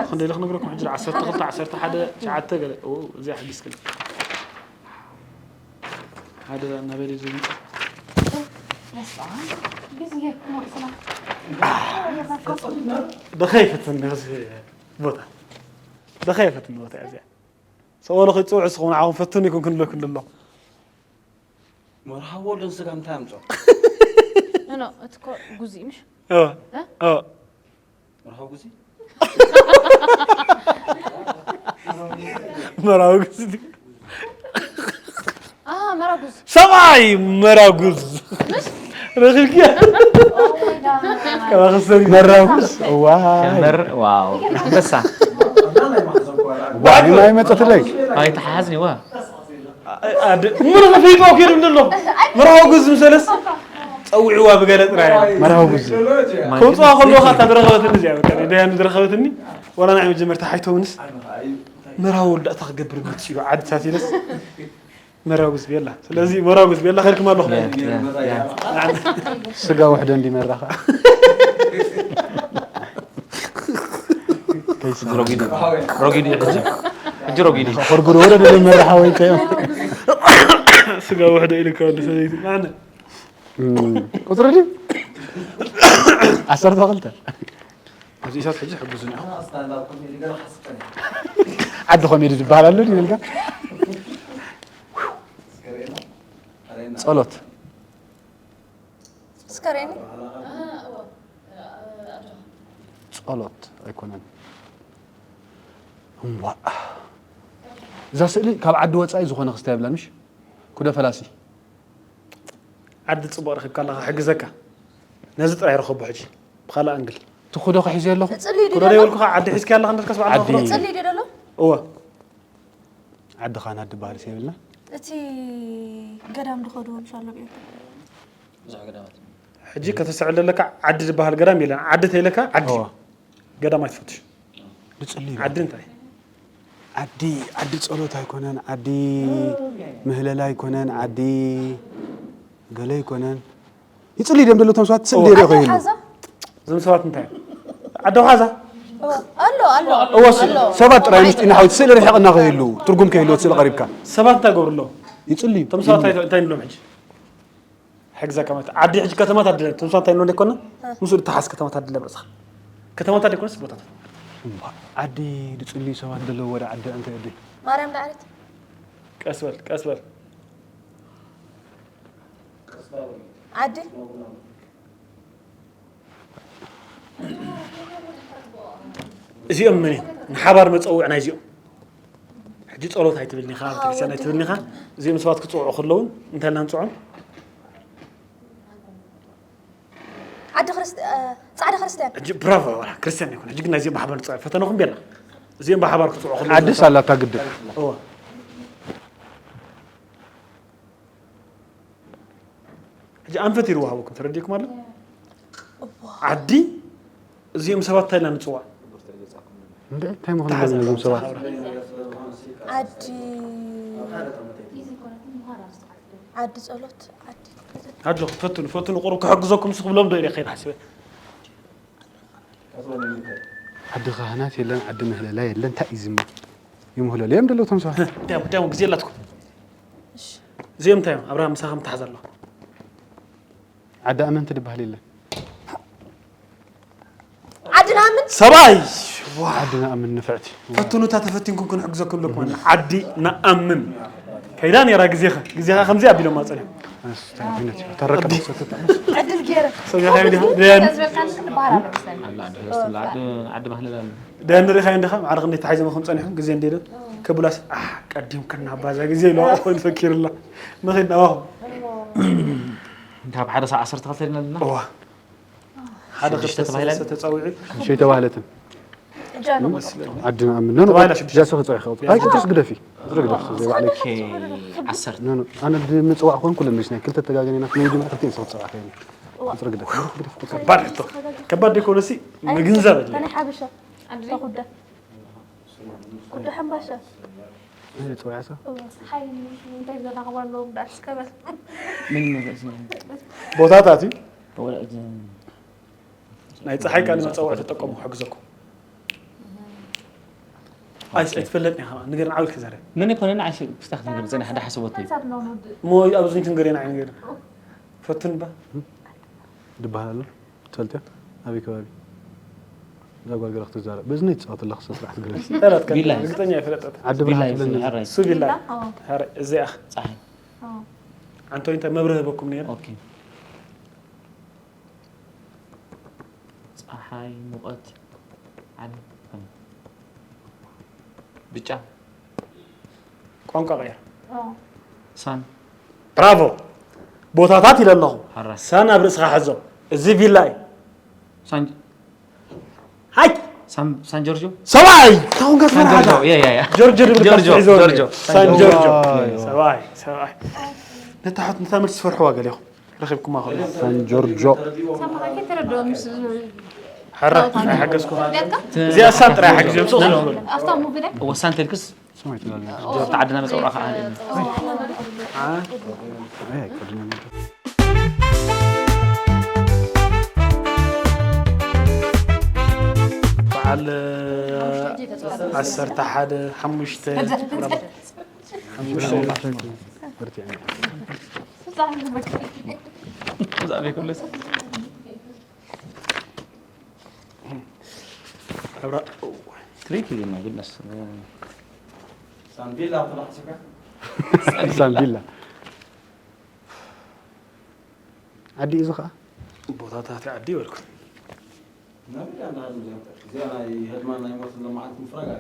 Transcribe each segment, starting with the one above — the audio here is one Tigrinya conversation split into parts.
ክንደይ ኢለ ክነግረኩም ሕጂ? ዓሰርተ ክልተ፣ ዓሰርተ ሓደ፣ ትሽዓተ ገለ። ኦ፣ እዚኣ ሕጊ እስክል። ሓደ እናበለ እዩ ዝመጽእ። በስመ ኣብ። ግዜ እኮ ስማ። ደኸ ይፈትን ነዚ ቦታ። ደኸ ይፈትን ቦታ እዚኣ። ሰብኣሉ ከይጽውዕ እስኹም ንዓኹም ፈትኑ ይኩን ክንብለኩም ዘሎ። መርሃዊ ወልደን ስጋ እንታይ ኣምጾ? ኖ፣ ኖ፣ እቲ እኮ ጉዚ ምሽ? እወ፣ እ? እወ። መርሃዊ ጉዚ? መርሃዊ ጉዚ። አ፣ መራጉዝ። ሰብኣይ መራጉዝ። ረኺብኪ? ከባኺ ሰሪ መራጉዝ። ዋይ። መር-፣ ዋው። ኣንበሳ። ዋይ፣ ማይ መጸትለይ። ኣይተሓዝኒ፣ ዋ። ኣደ-፣ ምን ከፊቱ ከይዱ እንደሎ። መርሃዊ ጉዝ ምሰለስ ጸዊዕዋ ብገለ ጥራይ። መርሃዊ ጉዝ። ከምጽዋ ከለኹ እታ ዝረኸበትኒ እዚኣ፣ በቃ፣ ደያኑ ዝረኸበትኒ፣ ዋላ ንዓይ መጀመርታ ሓይቶምንስ፣ መርሃዊ ወልዳ እታ ክገብር መጽኡ፣ ዓድታት ኢለስ፣ መርሃዊ ጉዝ ቤላ። ስለዚ መርሃዊ ጉዝ ቤላ፣ ከድክም ኣለኹ። ያ፣ ያ፣ ያ። ስጋ ውሕደ እንዲ መራኻ። ከይስ-፣ ረጊድ፣ ረጊድ እዩ ሕጂ። ሕጂ ረጊድ እዩ። ኮርጉር ወረደ መራኻ ወይ እንታይ? ስጋ ውሕደ ኢልካ ወዲ ሰበይቲ። ኣነ። እም፣ ቁጽሪ ድዩ? ዓሰርተ ክልተ። ኣብዚ ኢሳት ሕጂ ሕጉዝን ኢኹም። ዓዲ ኮሜዲ ዝበሃል ኣሎ ድዩ ኢልካ? ጸሎት። እስከ ርእየኒ። ጸሎት ኣይኮነን። እምቧእ። እዛ ስእሊ ካብ ዓዲ ወጻኢ ዝኾነ ክስታይ የብላን፣ ምሽ? ኩደ ፈላሲ። ዓዲ ጽቡቕ ረኺብካ ኣለኻ፣ ክሕግዘካ። ነዚ ጥራይ ረኸቦ ሕጂ፣ ብኻልእ ኣንግል። እቲ ኩዶ ከ ሒዘ ኣለኹ? ጽልኢ ድዩ ኩዶ ዘሎ? ደይበልኩኻ፣ ዓዲ ሒዝካ ኣለኻ፣ እንዳትካስ በዓል ዓዲ። ኩዶ። ጽልኢ ድዩ ዘሎ? እወ። ዓዲ ኻና ድበሃል ሲ የብልና? እቲ ገዳም ድኸዱ ምሽ ኣሎ ብኤርትራ። ብዙሕ ገዳማት። ሕጂ ከተስተውዕል ዘለካ፣ ዓዲ ዝበሃል ገዳም የለን። ዓዲ ተይለካ፣ ዓዲ። እወ። ገዳም ኣይትፈትሽ። ንጽሊ ኢሉ። ዓዲ እንታይ? ዓዲ፣ ዓዲ ጸሎት ኣይኮነን፣ ዓዲ ምህለላ ኣይኮነን፣ ዓዲ ገለ ኣይኮነን። ይጽሊ ድዮም ዘለዉ እቶም ሰባት? ስእሊ እወ። ደይርኢ ዓዲ ከይህሉ። ሓዛ? እዞም ሰባት እንታይ እዮም? ዓዲ ሓዛ? እወ። ኣሎ፣ ኣሎ። እወ፣ ስ-፣ ኣሎ። ሰባት ጥራይ ምስጢና ሓዊት ስእሊ ርሒቕና ከይህሉ፣ ትርጉም ከይህልዎ ስእሊ ቀሪብካ። ሰባት እንታይ ገብሩ ኣለዉ? ይጽሊ እዩ። እቶም ሰባት እንታይ፣ እንታይ ንብሎም ሕጂ? ሕግዛ ከማት ዓዲ ሕጂ ከተማታት ድለን ትምሳት እንታይ እንደ ኮነ እ። ምስ ወዲ ተሓስ ከተማታት ድለ ብርጽኻ ከተማታት ደኮነስ ቦታታት እምባ ዓዲ ድጽልዩ ሰባት ደለዎ ወደ ዓዲ ኣንተ ወዲ ማርያም ዳዕሪት ቀስ በል ቀስ በል ዓዲ እዚኦም ምን እዮም ንሓባር መጸውዕ ናይ እዚኦም ሕጂ ጸሎት ኣይትብልኒ ኢኻ ቤተክርስትያን ኣይትብልኒ ኢኻ እዚኦም ሰባት ክጽውዑ ከለውን እንታይ እናንጽዖም ዓዲ ክርስት እ፣ ጻዕዳ ክርስትያን ሕጂ ብራቮ ዋላ ክርስትያን ይኹን ሕጂ ግን ናይዚኦም ብሓባር ንጽውዕ ፈተነኹም ቤላ እዚኦም ብሓባር ክጽውዑ ከለውን ዓዲ ሳላታ ግድብ እዋ ሕጂ ኣንፈት ይርዋሃበኩም ተረዲእኩም ኣሎ ዓዲ እዚኦም ሰባት እንታይ ኢና ንጽዋዕ እንታይ ምኾነ ነዞም ሰባት ዓዲ ዓዲ ጸሎት ዓዲ ኣጆኹም ፈትኑ ፈትኑ ቁሩብ ክሕግዘኩም ስ ክብሎም ዶ ኢለ ከይድ ሓሲበ ዓዲ ካህናት የለን ዓዲ ምህለላ የለን እንታይ እዩ ዝም ይምህለሉ እዮም ደለዉ ቶም ሰባት እንታይ እንታይ ግዜ ኣላትኩም እዚኦም እንታይ እዮም ኣብርሃም ምሳኻ ምትሓዝ ኣለዋ ዓዲ ኣመንቲ ድበሃል የለን ዓዲ ንኣምን ሰብኣይ ዓዲ ንኣምን ንፍዕቲ ፈትኑ እታ ተፈቲንኩም ክንሕግዘኩም ኣለኩም ኣና ዓዲ ንኣምን ከይዳ ነራ ግዜኻ ግዜኻ ከምዚ ኣቢሎማ ጸኒሖም ተረከብ ሰተታ ዕድል ገይረ ሰብ ያኸ ዲኻ ደያን ዝበልካን ክትበሃል ኣለዎ መሰለኒ። ኣላ ዓዲ ክርስትና ዓዲ ዓዲ ማህለል ኣሎ። ደያን ሪኻ እንዲኻ ማዕረ ክንደይ ተሓይዞም ከም ጸኒሖም ግዜ እንዴ ዶ ከብላስ ኣሕ ቀዲም ከና ባዛ ግዜ ኢሎ ኣኾን ፈኪርላ ንኺድ ናባኹም ካብ ሓደ ሰዓት ዓሰርተ ክልተ ዲና ኣለና እዋ ሓደ ሽዱሽተ ክልተ ተባሂላ? ሰለስተ ተጻዊዑ ሸይተባህለትን ጃኖ መስለኒ ዓድና ኣምን ኖ ኖ ተባሂላ ሽዱሽተ። ጃሶ ክጽዋዕ ይኸው ኣይ ክትርስ ግደፊ ክትሪ ግደፊ ዘይ ባዕለይ ኦኬ ዓሰርተ ኖ ኖ ኣነ ብምጽዋዕ ኮን ኩሉ ምሽ ናይ ክልተ ተጋገኔና ክመይ ድማ ክልተ ሰው ጽዋዕ ከይኒ ክትሪ ግደፊ ግደፊ ክትሪ ከባድ ሕቶ ከባድ ደኮነሲ ምግንዛብ ኣለ ናይ ሓበሻ ተኹዳ ኩዳ ሓምባሻ ጽዋዕ ሰው ሓይ እንታይ ዘራኽባ ኣለዎም ዳስ ከበል ምን ይመዘዝ ቦታታት እዩ ወለድ ናይ ፀሓይ ቃል መፀውዕ ተጠቀሙ ክሕግዘኩም ኣይስ ኣይትፈለጥን ኢኻ ንገርና ዓውልክ ዛረብ ምን ይኮነን ዓሽ ክስታክ ነገር ዘና ሓደ ሓሰቦት እዩ That's not እሞ ኣብዚ ንትንገር ኢና ኣይንገር ፈትን ባ ድበሃል ኣሎ ትፈልጥዮ ኣበይ ከባቢ እዛ ጓል ገለ ክትዛረብ በዚ ናይ ትፃወት ኣለክ ስነ ስርዓት ግለስ ጠላት ቢላ እዩ። ርግጠኛ ይፈለጠት ዓዲ ብርሃን ቢላይ ትብለኒ ሕራይ ሱ ቢላ اه ሀረ እዚኣ ፀሓይ اه ኣንቶኒ እንታይ መብርህ ህበኩም ነይረ ኦኬ ፀሓይ ሙቐት ዓል ብጫ ቋንቋ ቀይር اه ሳን ብራቮ ቦታታት ኢለ ኣለኹ ሓራ ሳን ኣብ ርእስኻ ሕዞ እዚ ቪላ እዩ ሳን ሃይ ሳን ሳን ጆርጆ ሰብኣይ ካሁን ጋር ሳን ጆርጆ ያ ያ ያ ጆርጆ ድብል ጆርጆ ሒዞ ጆርጆ ሳን ጆርጆ ሰብኣይ። ሰብኣይ ሰብኣይ ነታ ሓት ነታ መልስ ትፈርሕዋ ገሊኹም ረኺብኩማ ከሎ ሳን ጆርጆ سامحك ترى دوم ሓራ ኣይሓገዝኩ لك እዚኣ ሳን ጥራይ ሓጊዞም ስቕ ዝበሉ افتا مو بلك ወሳን ተልክስ ስማይ ትላለ ጆርታ ዓድና መፀውዕኻ ኣህልና በዓል ዓሰርተ ሓደ ሓሙሽተ ሓሙሽተ ዛቤ ኩሉ ሰብ ኣብራ ትሪክ እዩ ነው ግን ነስ ሳንቪላ ተባሕሲካ ሳንቪላ ዓዲ እዩ እዚ ከዓ ቦታታት ዓዲ ይበልኩ ናበይ እንዳሃሉ እዚኦም እዚኣ ናይ ህድማን ናይ ሞት ለማዓት ምፍራግ ኣለ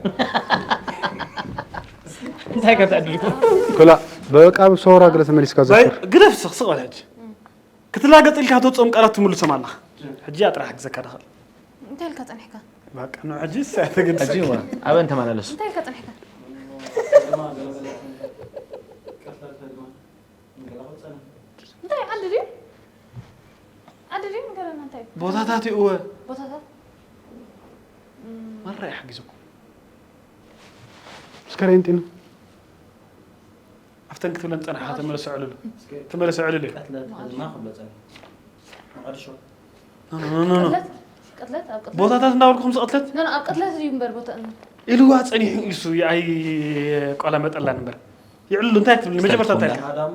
እንታይ ከተዕድልኩም ኮላ በቃ ሰውራ ገለ ተመሊስካ ዘክር ግደፍ ስቕ ስቕ በል ሕጂ ክትላገፅ ኢልካ ተውፅኦም ቃላት ትምልሶም ኣለኻ ሕጂ እያ ጥራሕ ግዘካ ደኽእል انت لك تنحكى በቃ ን ሕጂ ሳያተግድ ሕጂ እዋ ኣበን ተመላለሱ انت لك تنحكى ህድማ ገለገለ ቀትለት ህድማ ገላ ክፀንሕ انت عندي دي عندي دي من قال انت ቦታታት ይእወ بوتاتا መራ ይሓጊዝኩም እስከ ሬንጢኑ ኣብተን ክትብለን ፀናሕካ ተመለሰ ዕልሉ ተመለሰ ዕልሉ እዩ ቀትለት ህድማ ክብሎ ፀንሕ መቃድሾ ኖ፣ ኖ፣ ኖ፣ ኖ። قتلت قتلت اب قتلت ቦታታት እንዳበልኩኹም ዝቐትለት لا لا اب قتلت دي من بر بوتا ኢልዋ ፀኒሑ ኢሱ ኣይቆላመጠላን እምበር ይዕሉ እንታይ ትብል መጀመርታ እንታይ ኢልካ ሃዳሙ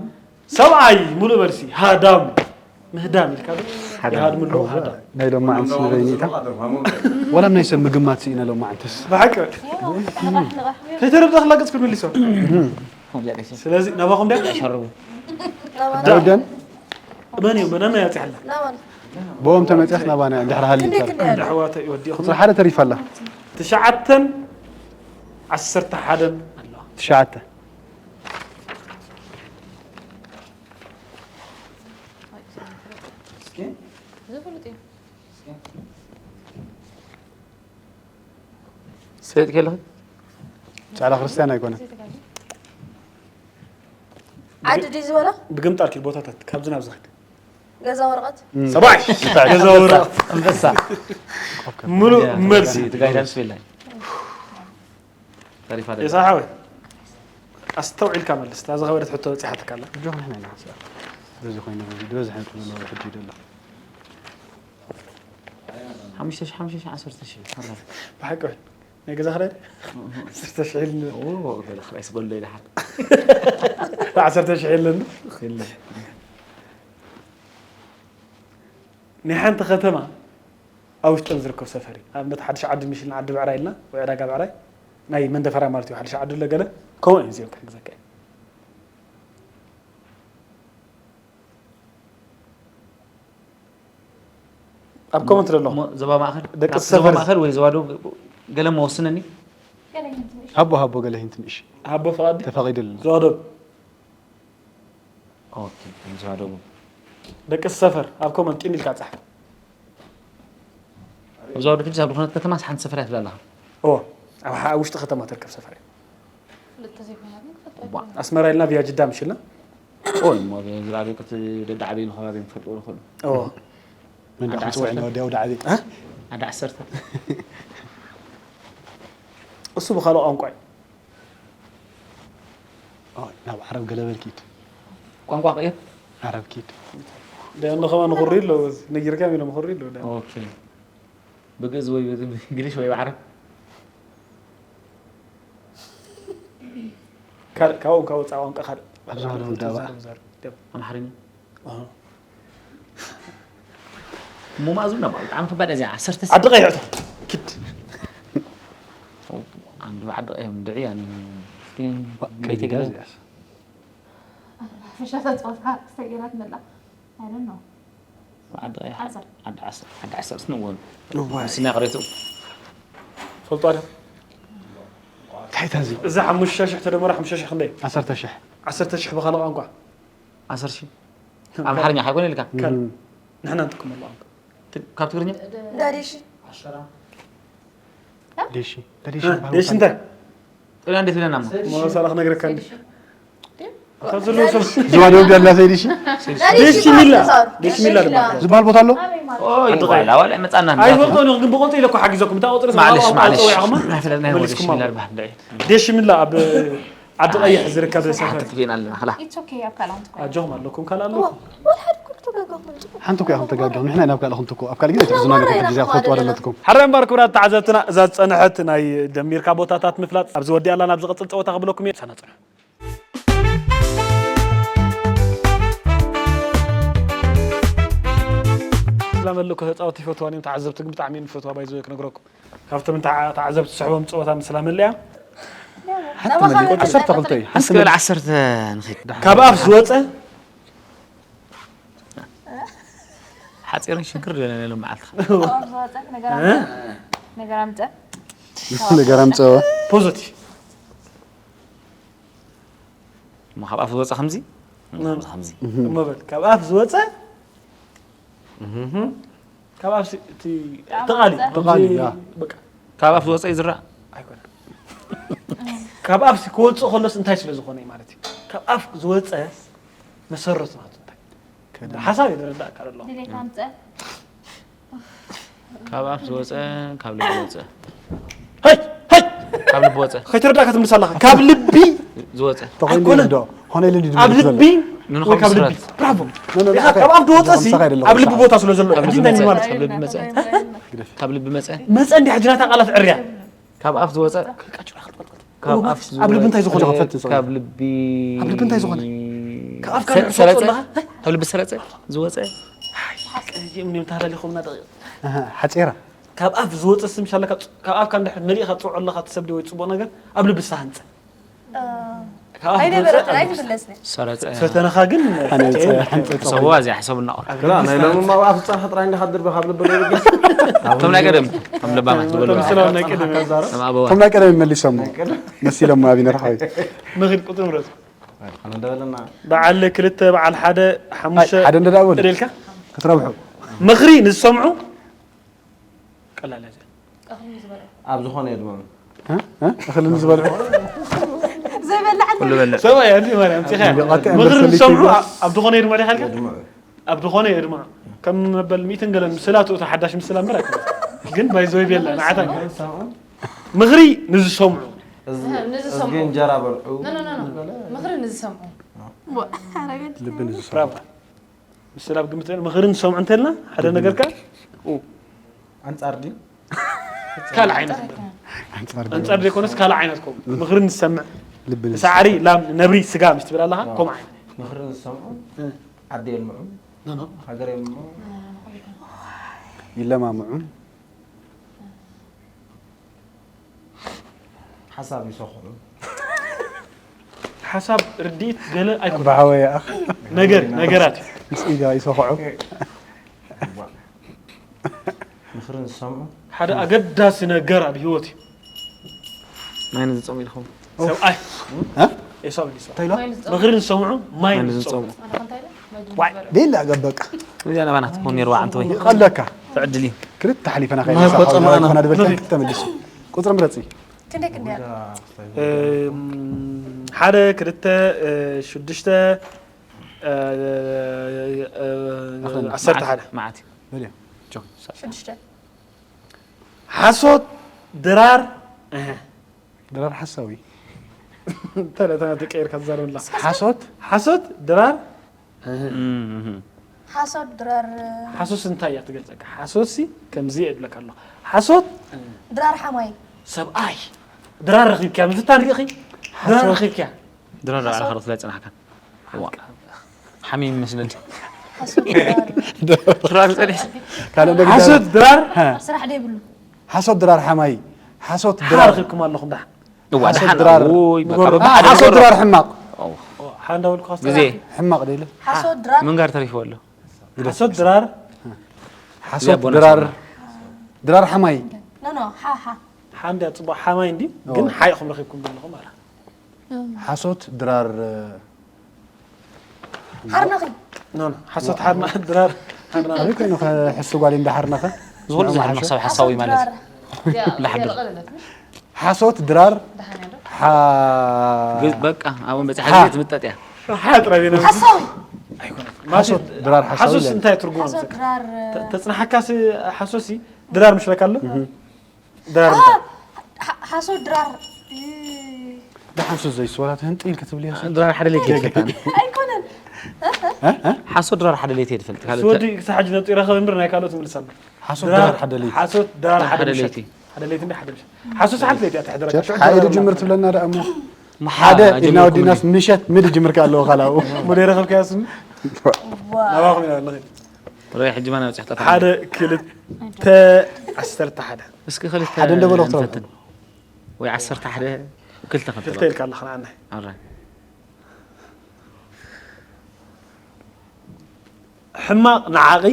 ሰብኣይ ሙሉእ በልሲ ሃዳም ምህዳም ኢልካ ዶ ይሃድሙ ኣለዉ ሃዳም ናይ ሎማዓንቲ ንበይኒታ ወላ ናይ ሰብ ምግማት ስኢነ ሎማዓንትስ ብሓቂ نغح نغح ከይተረዳእክላ ገጽ ክትምልሶ ከምዚኣ ደስ ስለዚ ናባኹም ዲያ ሸርቡ ደውደን መን እዩ መነና ያፅሓላ لا والله ብኦም ተመፅያስ ናባና እንድሕር ሃሊ ክንደይ ክንደይ ኣሎ ኣሕዋተ ይወዲኹም ቁፅሪ ሓደ ተሪፋ ኣላ ትሽዓተን ዓሰርተ ሓደን ኣለዋ ትሽዓተ እስኪ ዝፍልጥ እዩ ሰይጥ ከለኺ ፃዕዳ ክርስትያን ኣይኮነን ዓዲ ድዩ ዝበሎ ብግምጣር ኪድ ቦታታት ካብዚ ናብ ዝኸድ ገዛ ወረቐት ሰብኣይ ገዛ ወረቐት ኣንበሳ ሙሉእ መልሲ ትጋይዳ ምስ ቤላይ ተሪፋ ደላ የሳሓወይ ኣስተውዒልካ መልስ እታ ዝኸበደት ሕቶ በፂሓትካ ኣላ እጆ ንሕና ኢና ሓንሳእ በዚ ኮይና በዚ ዝበዝሐ ነጥቢ ዘለዎ ሕጂ ይደሎ ሓሙሽተ ሺሕ ሓሙሽተ ሺሕ ዓሰርተ ሺሕ ፈራ ብሓቂ ናይ ገዛ ክራይ ዓሰርተ ሺሕ ኢሉ ኦ ገለ ክራይ ስበሎ ይደሓር ዓሰርተ ሺሕ የለን የለ ናይ ሓንቲ ከተማ ኣብ ውሽጠን ዝርከብ ሰፈር እዩ ኣብነት ሓድሽ ዓዲ ምሽልና ዓዲ ብዕራይ ኢልና ወይ ዕዳጋ ብዕራይ ናይ መንደፈራ ማለት እዩ ሓድሽ ዓዲ ኣሎ ገለ ከምኡ እዩ እዚኦም ክሕግዘካ እዩ ኣብ ኮመንት ዘሎ እሞ ዞባ ማእኸል ደቂ ካብ ሰፈር ዞባ ማእኸል ወይ ዞባ ደቡብ ገለ መወስነኒ ሃቦ ሃቦ ገለ ሂንቲ ንእሽ ሃቦ ፍቓድ ተፈቒደልና ዞባ ደቡብ ኦኬ ዞባ ደቡብ ደቂ ሰፈር ኣብ ኮመንት ጢን ኢልካ ጻሕ ዞባ ደቡብ ሕጂ ኣብ ዝኾነት ከተማ ሓንቲ ሰፈር እያ ትብል ኣለኻ ኦ ኣብ ሓ- ኣብ ውሽጢ ከተማ ትርከብ ሰፈር እያ ክልተ ዘይኮይና ግን ክፈጥ ቧ። ኣስመራ ኢልና ቪያ ጅዳ ምሽልና ኦል እሞ ዝራቤ ቅት ደዳዕበ ኢሉ ከባቢ ንፈልጥዎ ንኽእሉ ኦ መንዳ ዓዲ ክፅውዕ ዓሰርተ። ንወዲ ኣውዳዕቤ ዓዲ ዓሰርተ እሱ ብካልኦ ቋንቋ እዩ ኦይ፣ ናብ ዓረብ ገለበል ኪድ ቋንቋ ቅየር ዓረብ ኪድ ደያኑ ከማ ንኹሪ ኣለዎ ነጊርካ ኢሎም ንኹሪ ኣለዎ ደያኑ ኦኬ ብግእዝ ወይ ብእንግሊሽ ወይ ብዓረብ ካልእ፣ ካብኡ ካብ ወፃእ ቋንቋ ካልእ። ኣብዚ ሓደ ወዲ ኣባ። ዘርዘር። ኣምሓርኛ ኣሃ። እሞ ማእዙ ና ብጣዕሚ ከባድ እዚኣ ዓሰርተ ዓዲ ቀይሕ እታ። ኪድ። ዓንዱ ዓዲ ቀይሕ ድዒ ያን ከቢዳ እዚኣስ። ፈሻታ ፆታ ሰጊራት መላ I don't know። ዓዲ ቀይሕ ዓሰር። ዓዲ ዓሰር ዓዲ ዓሰር ስንወን እዋይ። ስና ቅሬቱ ፈልጦ ዶ? እንታይ እታ እዚ? እዚ ሓሙሽተ ሽሕ ተደመረ ሓሙሽተ ሽሕ ክንደይ? ዓሰርተ ሽሕ። ዓሰርተ ሽሕ ብኻልእ ቋንቋ። ዓሰርተ ሽሕ ኣምሓርኛ ሓይኮነ ኢልካ ካል ንሕና ንጥቀመሉ ቋንቋ። ካብ ትግርኛ ዳዴሽ ዴሺ ዴሺ እ፣ ዴሽ እንታይ? ጥልያ እንዴት ብለና እሞ መሳላ ክነግረካ እንዲ። ዴሽ ካብ ዘለዎ ሰብ ዝዋ ደው ዳላ ሰይዲሺ ዴሽ ሚላ። ዴሽ ሚላ ድማ። ዝበሃል ቦታ ኣሎ? ኦይ ዋላ ዋላ መጻና ኣይፈልጦን ግን ብቆልጡ ኢለ እኮ ሓጊዘኩም። እንታይ ቆፅሪ ማዕለሽ ስማ ማዕለሽ ኣውፅኡ ኢኹማ? ናይ ፍለጥ ናይ መሊስኩም ወዲሽ ኣሎ። ሚላር ባህል ድዒ ዴሽ ሚላ ኣብ ዓዲ ቀይሕ ዝርከብ ሰፈር። ተጥፊና ኣለና ኸላ It's okay ኣብ ካልኣንት እኮ ኣጆኹም ኣለኩም ካልእ ኣለኩም። ወላ ሓደ እኮ ተጋጋኹም እንጂ ሓንቲ እኮ ኢኹም ተጋጊኹም። ንሕና ኢና ኣብ ካልእኹም ትኮ ኣብ ካልእ ግዜ ትሕዝና ኣለኩም ሕጂ እዚኣ ትፈልጥዋ ዘለትኩም። ሓራይ እምበር ክቡራት ተዓዘብትና እዛ ዝፀንሐት ናይ ደሚርካ ቦታታት ምፍላጥ ኣብዚ ወዲኣ ኣላ። ናብ ዝቕፅል ፀወታ ክብለኩም እየ። ሳና ፅንሑ። ስላም ኣለኩ ተፃወቲ ይፈትዋን እዮም ተዓዘብቲ ግን ብጣዕሚ እዮም ዝፈትዋ ባይዘ ክነግረኩም ካብቶም ተዓ- ተዓዘብቲ ዝስሕቦም ፀወታ ምስላ መለያ ሓንቲ መሊ ዓሰርተ ክልተ እስኪ በል ዓሰርተ ንኺድ ካብ ኣፍ ዝወፀ ሓፂርን ሽንክር ድለና ሎም መዓልትኻ ዝወፀ ነገር ኣምፀ ነገር ኣምፀ ነገር ኣምፀወ ፖዘቲቭ እሞ ካብ ኣፍ ዝወፀ ከምዚ ከምዚ ከምዚ እሞ በል ካብ ኣፍ ዝወፀ ካብ ኣፍ ሲ- እቲ ተቓሊ ተቓሊ፣ ያ። በቃ ካብ ኣፍ ዝወፀ ይዝራእ ኣይኮነ ካብ ኣፍ ሲ ክወፅእ ከሎስ እንታይ ስለ ዝኾነ እዩ ማለት እዩ። ካብ ኣፍ ዝወፀ መሰረቱ ናቱ እንታይ ሓሳብ እየ ዝረዳእ ካል ኣለኹ ድሌት ኣምፀ ካብ ኣፍ ዝወፀ ካብ ልቢ ወፀ ሀይ ሀይ ካብ ልቢ ወፀ ከይተረዳእካ ትምልስ ኣለኻ። ካብ ልቢ ዝወፀ ተኾይኑ ኣይኮነን። ዶ ኾነ ኢሉ እንዲዩ ኣብ ዝመልስ ዘሎ። ልቢ ንንኾ ወይ ካብ ልቢ ብስራት። ብራቮ ኖ፣ ኖ፣ ኖ፣ ኢኻ ኣኸ- ካብ ኣፍ ዝወፀ ሲ ምሳኻ ኣይደለኹም፣ ኣብ ልቢ ምሳኻ። ቦታ ስለ ዘሎ ካብ ሕጂ ልቢ እንታይ መፀ ማለት ካብ ልቢ መፀ ካብ ልቢ መፀ መፀ እንዲ ሕጂ ናታ ቃላት ዕርያ ካብ ኣፍ ዝወፀ ካብ ኣፍ ኣብ ልቢ እንታይ ዝኾነ ዝወፀ ፈትሽ ካብ ልቢ ኣብ ልቢ እንታይ ዝኾነ? ካብ ኣፍ ሰ- ካብ ሰረፀ ዝወፀ ካብ ልቢ ሰረፀ ዝወፀ እዚኦም እዮም ተሃላሊኾምና ደቂቕ ኣሃ፣ ሓፂራ ካብ ኣፍ ዝወፀ ስም ሻላ ካብ ኣፍካ እንድሕር መሊእኻ ትፅውዖ ኣለኻ ትሰብዲ ወይ ፅቡቕ ነገር ኣብ ልቢ ዝተሃንፀ ካብ ኣፍ ዝወፀ ኣይነበረትን ኣይትምለስን ሰረፀ ሰተነኻ ግን ሓነፀ ሓንፀፀ ሰዋ እዚኣ ሕሰብ እናቆር ግራ ናይ ሎሚ ኣብ ኣፍ ዝፀንሐ ጥራይ እንዲኻ ድርበ ካብ ልቢ ደርጊ እቶም ናይ ቀደም ከም ለባማት ዝበሉ ምስላው ናይ ቀደም ከም ኣበዋ እቶም ናይ ቀደም መሊሶሞ መሲሎሞ ኣብ ይነርሓዊ መኺድ ቁፅሪ ምረፅ እንደበለና በዓል ክልተ በዓል ሓደ ሓሙሽተ ሓደ እንደ ደኣ በሉ ጥሪልካ ክትረብሑ ምኽሪ ንዝሰምዑ ቀላል እያ እዚኣ። ኣብ ዝኾነ የድምዑ እ? እ? እኽሊ ንዝበልዑ ዘይበላዕ ኩሉ በለ ሰብኣይ ኣዲ ማርያም ፂኻ ቢቓቲ ምኽሪ ኣንበሰ ንዝሰምዑ ሊክሉ ኣብ ዝኾነ የድምዑ ዲኻ ኢልካ የድምዑ ኣብ ዝኾነ የድምዑ ከም መበል ሚእትን ገለን ምስላቱ እታ ሓዳሽ ምስላ እምበር ኣይኮነ ግን ባይዘወይ ቤላ ንዓታ ሰምዑ ምኽሪ ንዝሰምዑ እዚ ንዝሰምዑ። እዝጊ እንጀራ በልዑ No, no, no, no. ምኽሪ ንዝሰምዑ ልቢ ንዝሰ ብራቮ ምስላ ኣብ ግምት ምኽሪ ንዝሰምዑ እንተልና ሓደ ነገር ከ ኣንጻር ድዩ ካልእ ዓይነት ኣንጻር ኣንጻር ዘይኮነስ ካልእ ዓይነት ከምኡ ምኽሪ ንሰምዕ ልቢ ንዝሰ ሳዕሪ ላም ነብሪ ስጋ ምስ ትብል ኣለኻ ከምኡ ዓይነት ምኽሪ ንዝሰምዑ እ። ዓዲ የልምዑ ኖ ኖ ሃገር የልምዑ ይለማምዑ ሓሳብ ይሰኹዑ ሓሳብ ርድኢት ገለ ኣይኮነ ብሓወያ ነገር ነገራት እዩ ምስ ኢዳ ይሰኹዑ ምኽሪ ንዝሰምዑ ሓደ ኣገዳሲ ነገር ኣብ ህይወት እዩ ማይ ንዝፀሙ ኢልኩም ሰብኣይ እ? ኤሳው ኢልሳ እንታይ ኢሎ? ምኽሪ ንሰምዑ ማይ ማይ ንዝፀሙ ንዝፀሙ ሌላ ገበቃ እዚኣ ናባና ትኾን ነይርዋ ዓንተ ወይ ይቐለካ ትዕድል እዩ ክልተ ሓሊፈና ማይ ቆፀመና ከይና ድበልካ ክልተ መሊሱ ቁፅሪ ምረፂ ክንደይ ክንደይ ኣላ እም፣ ሓደ ክልተ እ፣ ሽዱሽተ እ፣ እ፣ ዓሰርተ ሓደ መዓት እዩ በልዮ ሽዱሽተ ሓሶት ድራር እህ፣ ድራር ሓሳዊ ተለተና ተቀይርካ ትዛረብላ ሓሶት ሓሶት ድራር እህ፣ ሓሶት ድራር ሓሶት እንታይ እያ ትገልጸካ ሓሶት ሲ ከምዚ እየ እብለካ ኣለኹ ሓሶት ድራር ሓማይ ሰብኣይ ድራር ረኺብኪያ ምፍታን ርኢኺ ድራር ረኺብኪያ ድራር ባዕልኻ ዶ ትፈልጥ ጽናሕካ? እዋ። ሓሚም ይመስለኒ። ሓሶት ድራር። ድራር ጸኒሕ። ካልእ ነገር ሓሶት ድራር ስራሕ ዶ ይብሉ? ሓሶት ድራር ሓማይ ሓሶት ሓ ድራር ረኺብኩም ኣለኹም ዳ እዋ ሓሶት ደሓን ድራር። ውይ በቃ ንገሩ። በቃ ሓደ ሓሶት ንገሩ። ድራር ሕማቕ ኦ፣ ሓ እንዳበልኩ ግዜ ሕማቕ ዶ ኢለ ሓሶት ድራር። ምንጋር ተሪፉ ኣሎ። ሓሶት ድራር ሓሶት ድራር ድራር ሓማይ ኖ ኖ ሓ ሓ። ሓ እንድያ ጽቡቕ ሓማይ እንዲ ግን ሓ ኢኹም ረኺብኩም ዘለኹም ማለት ሓሶት ድራር ሓርነኺ። ኖ ኖ ሓሶት ሓርና ድራር ሓርና ኣበይ ኮይኑ ሕሱ ጓል እንዳሓርነኸ ዝኹሉ ዝሓርነኽ ሰብ ሓሳዊ ማለት እዩ። ላሕዱ ሓሶት ድራር ሓ ግዝ በቃ ኣብን በጻሕ ግዜ ትምጠጥ እያ። ሓጥረብ ኢና ሓሳዊ። ሓሶት ድራር ሓሳዊ ሓሶስ ይላል። እንታይ ትርጉም ሓሶት ድራር። ተጽናሓካሲ ሓሶሲ ድራር ምሽ በቃ ኣሎ ድራር እንታይ ሓ- ሓሶት ድራር። እ፣ ደሓን ሱስ ዘይስወላት ህንጢ ኢል ክትብል እያ። ድራር ሓደ ለይቲ ይፈልጣ። ኣይኮነን። ሓሶ ድራር ሓደ ለይቲ ይፈልጥ። ካልእ ስወዲ ክሳብ ሕጂ ነብጡ ይረኸብ እምበር ናይ ካልኦት ትምልስ ኣሎ ሓሶት ድራር ሓደ ለይቲ ሓሶት ድራር ሓደ ሓደ ለይቲ ለይቲ። ሓደ ለይቲ እንደ ሓደ ምሸት ሓሶስ ሓንቲ ለይቲ እያ ትሕደረካ ሓደ ጅምር ትብለና ደኣ እሞ ሓደ ኣጀመርኩም ኢልና ወዲናስ እንዴ? ምሸት ምድ ጅምር ከ ኣለዎ ካላው ሙደ ረኸብካዮ ስም ናባኹም ኢና ንኸይድ ሮይ ሕጂ ማን ኣብጽሕ ጠፋ። ሓደ ክልተ ዓሰርተ ሓደ እስኪ ክልተ ሓደ እንደ በሎ ክትረብሑ። ንፈትን። ወይ ዓሰርተ ሓደ ክልተ ክልተ ክልተ በል። ኢልካ ኣለኻ ንዓና ኣረ ሕማቕ ንዓቒ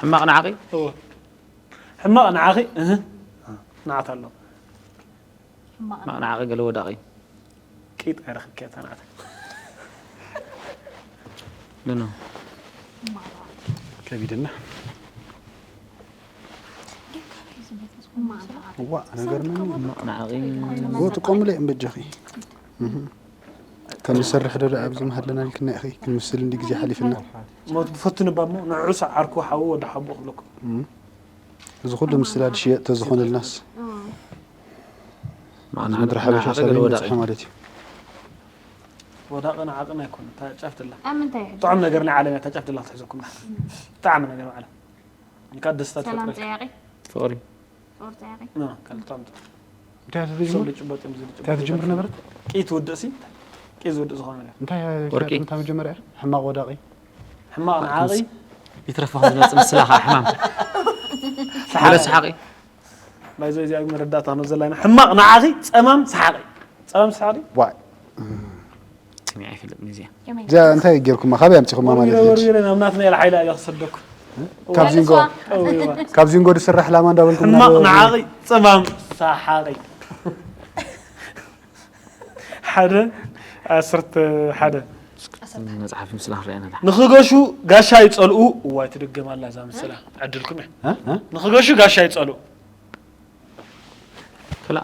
ሕማቕ ንዓቒ እወ። ሕማቕ ንዓኺ እህ ንዓት ኣሎ ሕማቕ ንዓቒ ገለ ወዳቒ ቂጥ ኣይረኽብከ ተናዕተ ኖ ከቢድና ዋ ነገር ምን ሕማቕ ንዓቒ ጎ ትቆምለ እምበጃኺ ከም ንሰርሕ ዶ ደኣ ኣብዚ መሃለና ኢልክና ኢኺ ክንምስል እንዲ ግዜ ሓሊፍና ሞት ብፈትኑ እባ እሞ ንዕዑ ሰዓርኩ ሓዉ ወዲ ሓቦ ክብለኩም እዚ ኩሉ ምስላ ድሽየጥ ተዝኾነልናስ ምድሪ ሓበሻ ሳብ ይበፅሑ ማለት እዩ ወዳቕን ዓቕን ኣይኮነ እታ ጫፍ ደላ ኣብ ምንታይ ይሕዝ? ጥዑም ነገር ናይ ዓለም እያ እታ ጫፍ ደላ ክትሕዘኩም ብጣዕሚ ነገር ዓለም እንካ ደስታ ሰላም ትፈጥረልካ ፀያቂ። ፍቕሪ ፍቕሪ ፀያቂ። ኖ፣ ካልእ ጥዑም ጥዑም እንታይ እሶም ትጅምር ዝጭበጥ እዮም ዝጭበጥ እንታይ ትጅምር ነበረት ቂት ውድእ ሲ ቂት ዝውድእ ዝኾነ ነገር እንታይ ወርቂ። እንታይ መጀመርያ ሕማቕ ወዳቒ ሕማቕ ንዓቒ ይትረፍኻ ዝመፅእ ምስላኻ ሕማም ሰሓቂ ሰሓቂ ናይዞ እዚኣ መረዳእታ ነው ዘላና ሕማቕ ንዓኺ ጸማም ሰሓቂ ጸማም ሰሓቂ ዋይ ስሚዕ ኣይፈልጥን እዚኣ ከመይ? እዚኣ እንታይ ጌርኩማ ካበይ ኣምፂኹማ ማለት እዩ ወርዊረ ናብ ናትና ኢለ ሓይላ እያ ክሰደኩ ካብ ዚንጎ እወ ካብ ዚንጎ ዝስራሕ ላማ እንዳበልኩም ሕማቕ ናብ- ንዓቒ ጸማም ሰሓቂ ሓደ ዓሰርተ ሓደ መፅሓፍ ምስላ ክረአና ዳ ንኽገሹ ጋሻ ይጸልኡ እዋይ ትድገም ኣላ እዛ ምስላ ዕድልኩም እያ እ? እ? ንኽገሹ ጋሻ ይጸልኡ ክላ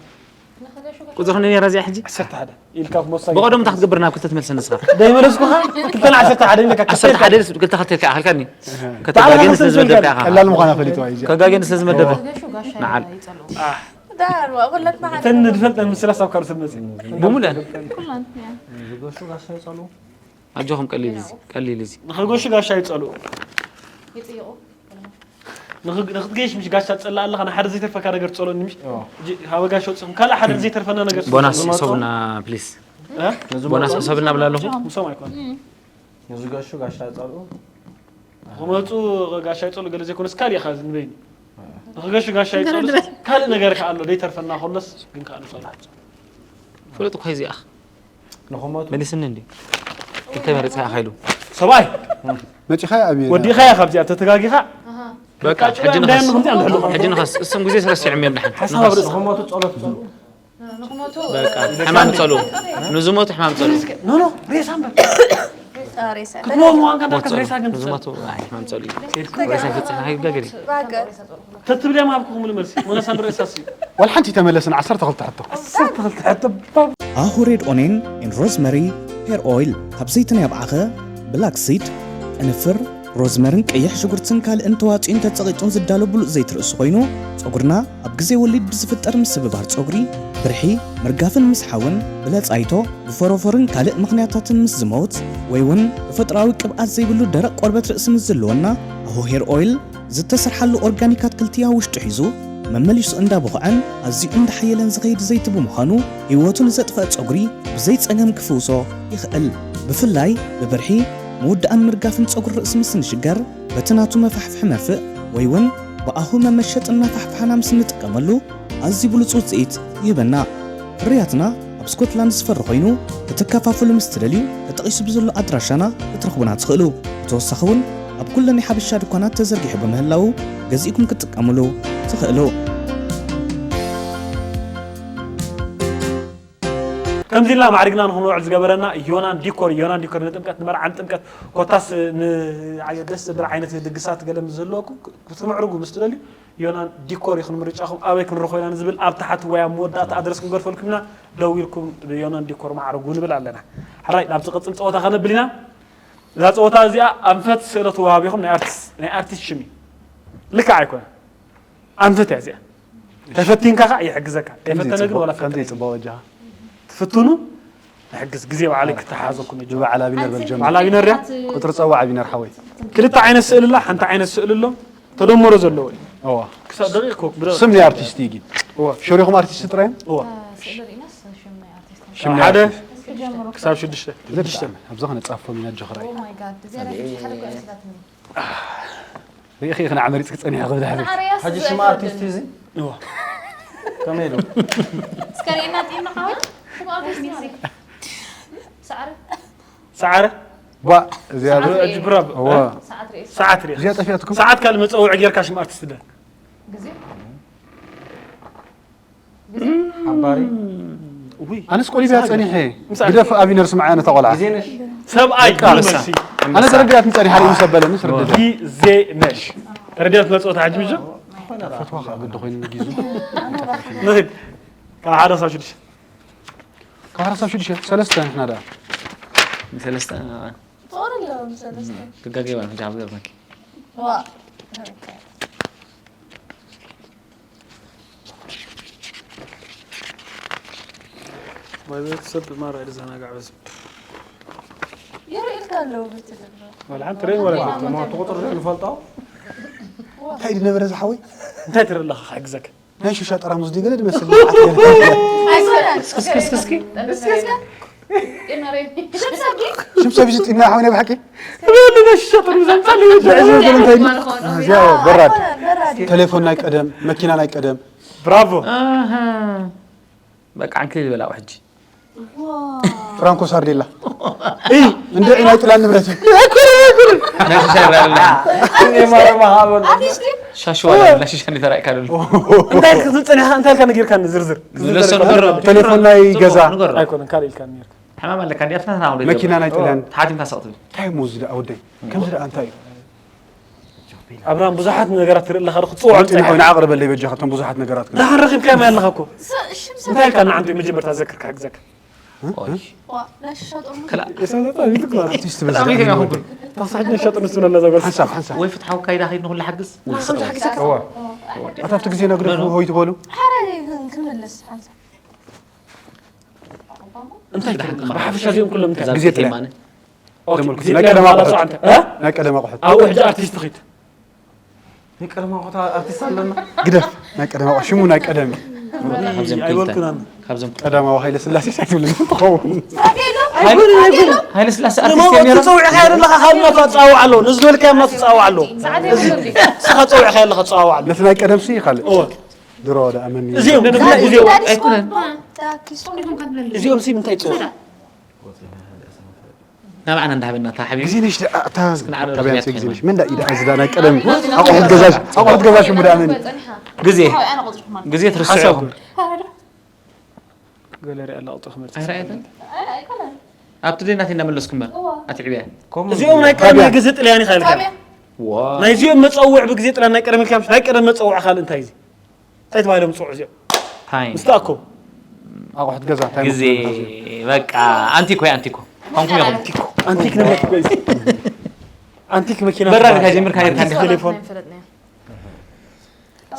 ቁፅር ነራ እዚኣ ሕጂ ዓሰርተ ሓደ ኢልካ ክመሳ ብቐደም እንታይ ክትገብር ናብ ክልተ ትመልሰ ንስኻ ደይ መለስኩኻ ክልተን ዓሰርተ ሓደ ኢለካ ዓሰርተ ሓደ ክልተ ክልተ ኢልካ ኣኸልካኒ ከተጋገን ስለ ዝመደብካ ኢኻ ቀላል ምዃና ፈሊጥዋ እዩ እዚኣ። ከጋገን ስለ ዝመደበ ገሹ ጋሻ ንዓል። ይጸልኡ። ኣህ፣ ዳር ዋ ኩለትና ሓደ እተን ንድፈልጠን ምስላ ሳብ ካልኦት መጽእ ብሙለን ኩለን ያ። ኣጆኹም ቀሊል እዚ ቀሊል እዚ ንኽገሹ ጋሻ ይጸልኡ ይጽይቑ። ንኽግ- ንኽትገይሽ ምሽ ጋሻ ትጸልእ ኣለኻ ንሓደ ዘይተርፈካ ነገር ትጸልኦ ምሽ እጂ ሃበ ጋሻ ወጽኹም ካልእ ሓደ ዘይተርፈና ነገር ቦናስ ሕሰቡና ፕሊስ እ? ቦናስ ሕሰብና ብላ ኣለኹ ምሶም ኣይኮን ንዝገሹ ጋሻ ጸልኡ ክመፁ ጋሻ ይጸሉ ገለ ዘይኮነስ ካልእ ኢኻ ንበይኒ ንኽገሹ ጋሻ ይጸሉ ካልእ ነገር ከ ኣሎ ዘይተርፈና ከሎስ ግን ከኣ ንጸሉ ፍሉጥ እኮ እዚኣ ንኽመቱ መሊስኒ እንዲ ክልተ መረፅካ ኢኻ ኢሉ ሰብኣይ መፂኻ ኣብ ወዲኻ ኢኻ ኣብዚኣ ተተጋጊኻ በቃ ሕጂ ንኸስ ሕጂ ንኸስ እሶም ግዜ ስረሲዖም እዮም ድሓን ሓሳብ ኣብ ርእስኻ ንኽመቱ ጸሎት ጸልኡ በቃ ሕማም ጸልኡ ንዝሞቱ ሕማም ጸልኡ ኖ ኖ ሬሳ እምበር ሬሳ ክትሞት ምዃንካ እንዳልካ ሬሳ ግን ትጸልእ ንዝሞቱ ኣይ ሕማም ጸልኡ ሬሳ ይፈጽሕ ናይ ገገሪ ባገር ተትብልያ ምሃብኩኹም መልሲ ሞነሳን ሬሳ ሲ ዋላ ሓንቲ ተመለስን ዓሰርተ ክልተ ሕቶ ዓሰርተ ክልተ ሕቶ ኣሁ ሬድ ኦኔን ኤን ሮዝመሪ ሄር ኦይል ካብ ዘይቲ ናይ ኣብዓኸ ብላክ ሲድ ቅንፍር ሮዝመርን ቀይሕ ሽጉርትን ካልእን ተዋፅኡን ተፀቒጡን ዝዳሎ ብሉፅ ዘይቲ ርእሲ ኮይኑ ፀጉርና ኣብ ግዜ ወሊድ ብዝፍጠር ምስብባር ፀጉሪ ብርሒ ምርጋፍን ምስሓውን ብለፃይቶ ብፎሮፎርን ካልእ ምኽንያታትን ምስ ዝመውት ወይ እውን ተፈጥራዊ ቅብኣት ዘይብሉ ደረቕ ቆርበት ርእሲ ምስ ዝህልወና ኣሁ ሄር ኦይል ዝተሰርሓሉ ኦርጋኒክ ኣትክልቲ ኣብ ውሽጡ ሒዙ መመሊሱ እንዳቦኽዐን ኣዝዩ እንዳሓየለን ዝኸይድ ዘይቲ ብምዃኑ፣ ህይወቱ ንዘጥፈአ ጸጉሪ ብዘይ ጸገም ክፍውሶ ይኽእል። ብፍላይ ብብርሒ፣ ምውዳእን ምርጋፍን ጸጉሪ ርእሲ ምስ እንሽገር፣ በቲ ናቱ መፋሕፍሒ መርፍእ ወይ እውን ብኣሁ መመሸጥን መፋሕፍሓና ምስ እንጥቀመሉ፣ ኣዝዩ ብሉጽ ውጽኢት ይህበና። ፍርያትና ኣብ ስኮትላንድ ዝፈሪ ኮይኑ፣ ክትከፋፈሉ ምስ ትደልዩ፣ ተጠቒሱ ብዘሎ ኣድራሻና ክትረኽቡና ትኽእሉ። ብተወሳኺ እውን ኣብ ኩለን ናይ ሓበሻ ድኳናት ተዘርጊሑ ብምህላዉ፣ ገዚእኩም ክትጥቀምሉ ትኽእሉ። ከምዚ ኢልና ማዕሪግና ንኽንውዕል ዝገበረና ዮናን ዲኮር፣ ዮናን ዲኮር ንጥምቀት፣ ንመርዓ፣ ንጥምቀት፣ ኮታስ ን-፣ ደስ ዘብል ዓይነት ድግሳት ገለ ምስ ዝህልወኩም ክትምዕርጉ ምስ ትደልዩ፣ ዮናን ዲኮር ይኹን ምርጫኹም። ኣበይ ክንረኽቦ ኢና ንዝብል ኣብ ታሕቲ ወይ ኣብ መወዳእታ ኣድረስ ክንገድፈልኩም ኢና። ደዊልኩም ብዮናን ዲኮር ማዕርጉ ንብል ኣለና። ሕራይ፣ ናብ ዝቕጽል ጸወታ ከነብል ኢና። እዛ ጸወታ እዚኣ ኣንፈት ስእለ ተዋሂብኩም ናይ ኣርቲስት፣ ናይ ኣርቲስት ሽም እዩ። ልክዕ ኣይኮነን። ኣንፈት እያ እዚኣ። ተፈቲንካ ከዓ ይሕግዘካ። ተይፈተነ ግን ዋላ ከምዚ ፈተነ። ጽቡቕ በጃኻ። ትፍትኑ፣ ንሕግዝ። ግዜ ባዕለይ ክተሓሓዘኩም እዩ። ብበዓል ኣቢነር በል ጀምር። በዓል ኣቢነር ድያ? ቁጽሪ ጸውዕ ኣቢነር ሓወይ። ክልተ ዓይነት ስእሊ ኣላ፣ ሓንቲ ዓይነት ስእሊ ኣሎ። ተደምሮ ዘለዎ እዩ። እዋ። ክሳብ ደቂቕ ኮክ ብረ-፣ ስም ናይ ኣርቲስት እዩ ግን። እዋ። ሸሪኹም ኣርቲስት ጥራይ? እዋ። ስእሊ ርኢናስ ሽም ናይ ኣርቲስት። ሽም ናይ ሓደ ኣርቲስት። እስኪ ጀምሩ። ክሳብ ሽዱሽተ። ሽዱሽተ። ኣብዛ ከነጻፍፎም ኢና፣ ጆኽራይ። Oh my God፣ እዚኣ ሕጂ ሓደ እኮ እያ ስላትኒ። ርኢኺ ኢኺ ንዓ መሪጽኪ ጸኒሕኺ ብድሕሪ። ንዓርያስ ሕጂ ስም ኣይፈልጥን። ኣርቲስት እዩ እዚ? እዋ። ከመይ ኢሉ? እስከ ርኢና ጥኢና ሓወይ። ስም ኣርቲስት እዩ እዚ። ሰዓረ። ሰዓረ? ባ፣ እዚኣ ሰዓት ብ-፣ ርኤ። ብራቮ። እዋ። ሰዓት ርኤ። ሰዓት ርኤ። እዚኣ ጠፊኣትኩም? ሰዓት ካልእ መጸውዒ ጌርካ ሽም ኣርቲስት ደ? ግዜ። ግዜ። ሓባሪ። ውይ። ኣነስ ቆሊብያ ጸኒሐ። ምሳሌ። ግደፍ ኣቢነር ስምዓያ ነታ ቆልዓ። ግዜ ነሽ። ሰብኣይ በቃ፣ ይመሲ። ኣነ ተረዲኣትኒ ጸኒሓ ኢሉ ምስ ኣበለኒ ስርድት። ግዜ ነሽ። ተረዲኣት መጸወታ ሕጂ ምሽ? ፈትዋ ከዓ ግዲ ኮይኑ ንጊዙ። ንኺድ። ካብ ሓደ ክሳብ ሽዱሽተ። ካብ ሓደ ክሳብ ሽዱሽተ፣ ሰለስተ ንሕና ደኣ። ሰለስተ፣ ኣዎ። ጦር ኣለዎም ሰለስተ። ክጋገባ ነው፣ ጃብ ገርመኪ። ዋ። ማለት ሰብ ማራ ይዘናጋዕ በዚ። ይርእልካ ኣለዉ ብትግርኛ። ወላ ሓንቲ ርእ ወላ ዋ፣ ሓንቲ። ማ ትቁጥር ንፈልጦ? እንታይ ድነበረ ዝሓወይ? እንታይ ትርኢ ኣለኻ ክሕግዘካ? ናይ ሹሻ ጠራሙዝ ድዩ ገለ ድመስል? ኣይኮነን። እስኪ፣ እስኪ፣ እስኪ። እስኪ፣ እስኪ። ሽም ሰብ ድዩ? ሽም ሰብ እዩ ዝጥና ሓወይ ናይ ብሓቂ? ብዕዚ ነገር እንታይ ድዩ? እዚኣ በራድ። በራድ። ቴሌፎን ናይ ቀደም፣ መኪና ናይ ቀደም። ብራቮ። ኣሃ። በቃ ዓንክሊል በላው ሕጂ። ፍራንኮ ሳርዴላ። እይ፣ እንደ ዒና ይጥላል ንብረት። ናይ ሽሻ ይረኣልና። እኔ ማረማ ሀበል። ሻሽዋ ላይ ሽሻ እንዴት ተራይ ካደሉ። እንታይ ኢልካ ዝጸኒሓ፣ እንታይ ኢልካ ነጊርካ ዝርዝር? ዝለሶ ንገሮ። ቴሌፎን ናይ ገዛ። ንገሮ። ኣይኮነን፣ ካልእ ኢልካ ነጊርካ። ሕማም ኣለካ እንዲ ኣፍና ናው። መኪና ናይ ጥልያን። ሓቲምካ ሰቕትብል። እንታይ እሞ እዚ ደኣ ወደይ? ከምዚ ደኣ እንታይ እዩ? ኣብርሃም፣ ብዙሓት ነገራት ትርኢ ኣለኻ ዶ? ክትጽውዖም ወጢና ጸኒሕካ። ኮይና ኣቕርበለይ በጃኻ፣ እቶም ብዙሓት ነገራት ግን። ደሓን ረኺብካዮም ኣለኻ እኮ። ስ-፣ ሽም ሰብ እንታይ ኢልካ ንዓንተ መጀመርታ ዘክርካ ክዘክር? ኦይ። ዋ፣ ናይ ሽሻ ጥርሙዝ። ክላ-፣ የሳለጣ ይልክ ማለት። ኣርቲስት በዛ ብጣዕሚ ከመይ ይኹን? ታሳሕጅ ናይ ሽሻ ጥርሙዝ ትብለና ዘበል። ሓንሳብ፣ ሓንሳብ። ወይ ፍትሓዊ ካይዳ ከይድ ንኹሉ ሓግዝ። ንኹሉ ሓግዝ። ሓግዝ። እዋ። ኣታ ኣብቲ ግዜ ነግደፉ ኣዎ። ሆይ ትበሉ? ሓረ ክምልስ ሓንሳብ። እንታይ ትብል? ብሓፈሻ እዚኦም ኩሎም እንታይ? ግዜ ጥልያን። ኦኬ፣ ዘመልኩ። ግዜ ናይ ጥልያን ቀደም ማለት ኣቑሑት። ኣንተ፣ እ? ናይ ቀደም ኣቑሑት። ኣብኡ ሕጂ ኣርቲስት ኺድ። ናይ ቀደም ኣቑሑት ኣርቲስት ኣለና። ግደፍ፣ ናይ ቀደም ኣቑሑት። ሽሙ ናይ ቀደም እዩ። ካብዞም ክልተ፣ ኣይበልኩናን። ካብዞም ቀዳማዊ ሃይለ ስላሴ ሳይትብልን ትኸውን። ሃይለ፣ ሃይለ ስላሴ ኣርቲስት እዮም ነይሮም። ትጸውዕካ ኣለኻ፣ ካልእ ናቱ ኣጸዋውዓ ኣለዎ። ንዝበልካዮ ናቱ ኣጸዋውዓ ኣለዎ። ሰዓት እዚ የብሉን። ንስኻ ጸውዕካ ኣለኻ፣ ኣጸዋውዓ ኣለዎ። ነቲ ናይ ቀደም ሲ ካልእ። እወ። ድሮ ወደ ኣመኒ። እዚኦም፣ እዚኦም። ኣይኮነን። እዚኦም ሲ ምንታይ ይጽውዑ? ናብዓና እንዳሃበና እታ ሓቢቢ። ግዜ ነሽ፣ ኣታ እስኪ ንዓረብ ካበይ ኣምፅእ ግዜ ነሽ? መን ዳ ኢዳ ኣዝዳ ናይ ቀደም ኣቑሑት ገዛሽ፣ ኣቑሑት ገዛሽ እሞ ዳ መን? ግዜ። ግዜ ትርስዑ ሓሳብ። ኢኹም። ገለሪ ኣላ ቅጡ ክመርጽ። ኣይረኣየትን? ኣብቲ ደይ ናተይ እንዳመለስኩ እምበር። ኣትዕብያ። እዚኦም ናይ ቀደም ናይ ግዜ ጥልያን ኢኻ ኢልካ። ዋ። ናይ እዚኦም መጸውዕ ብግዜ ጥልያን ናይ ቀደም ኢልካ፣ ናይ ቀደም መጸውዕ ካልእ እንታይ እዚ? እንታይ ተባሂሎም ይፅውዑ እዚኦም? ታይም። ምስ ተኣከቡ። ኣቑሑት ገዛ፣ እንታይ ግዜ፣ መኾኑ? በቃ፣ ኣንቲኮ፣ ኣንቲኮ። ኳንኩም ኢኹም። ኣንቲኮ፣ ኣንቲክ ንብረት እኮ እዩ። ኣንቲክ መኪና በራድ ትበሃል። እንታይ ጀሚርካ ጌርካ ኣንቲክ እንዲኻ? ቴሌፎን። ኣይፈለጥናዮ።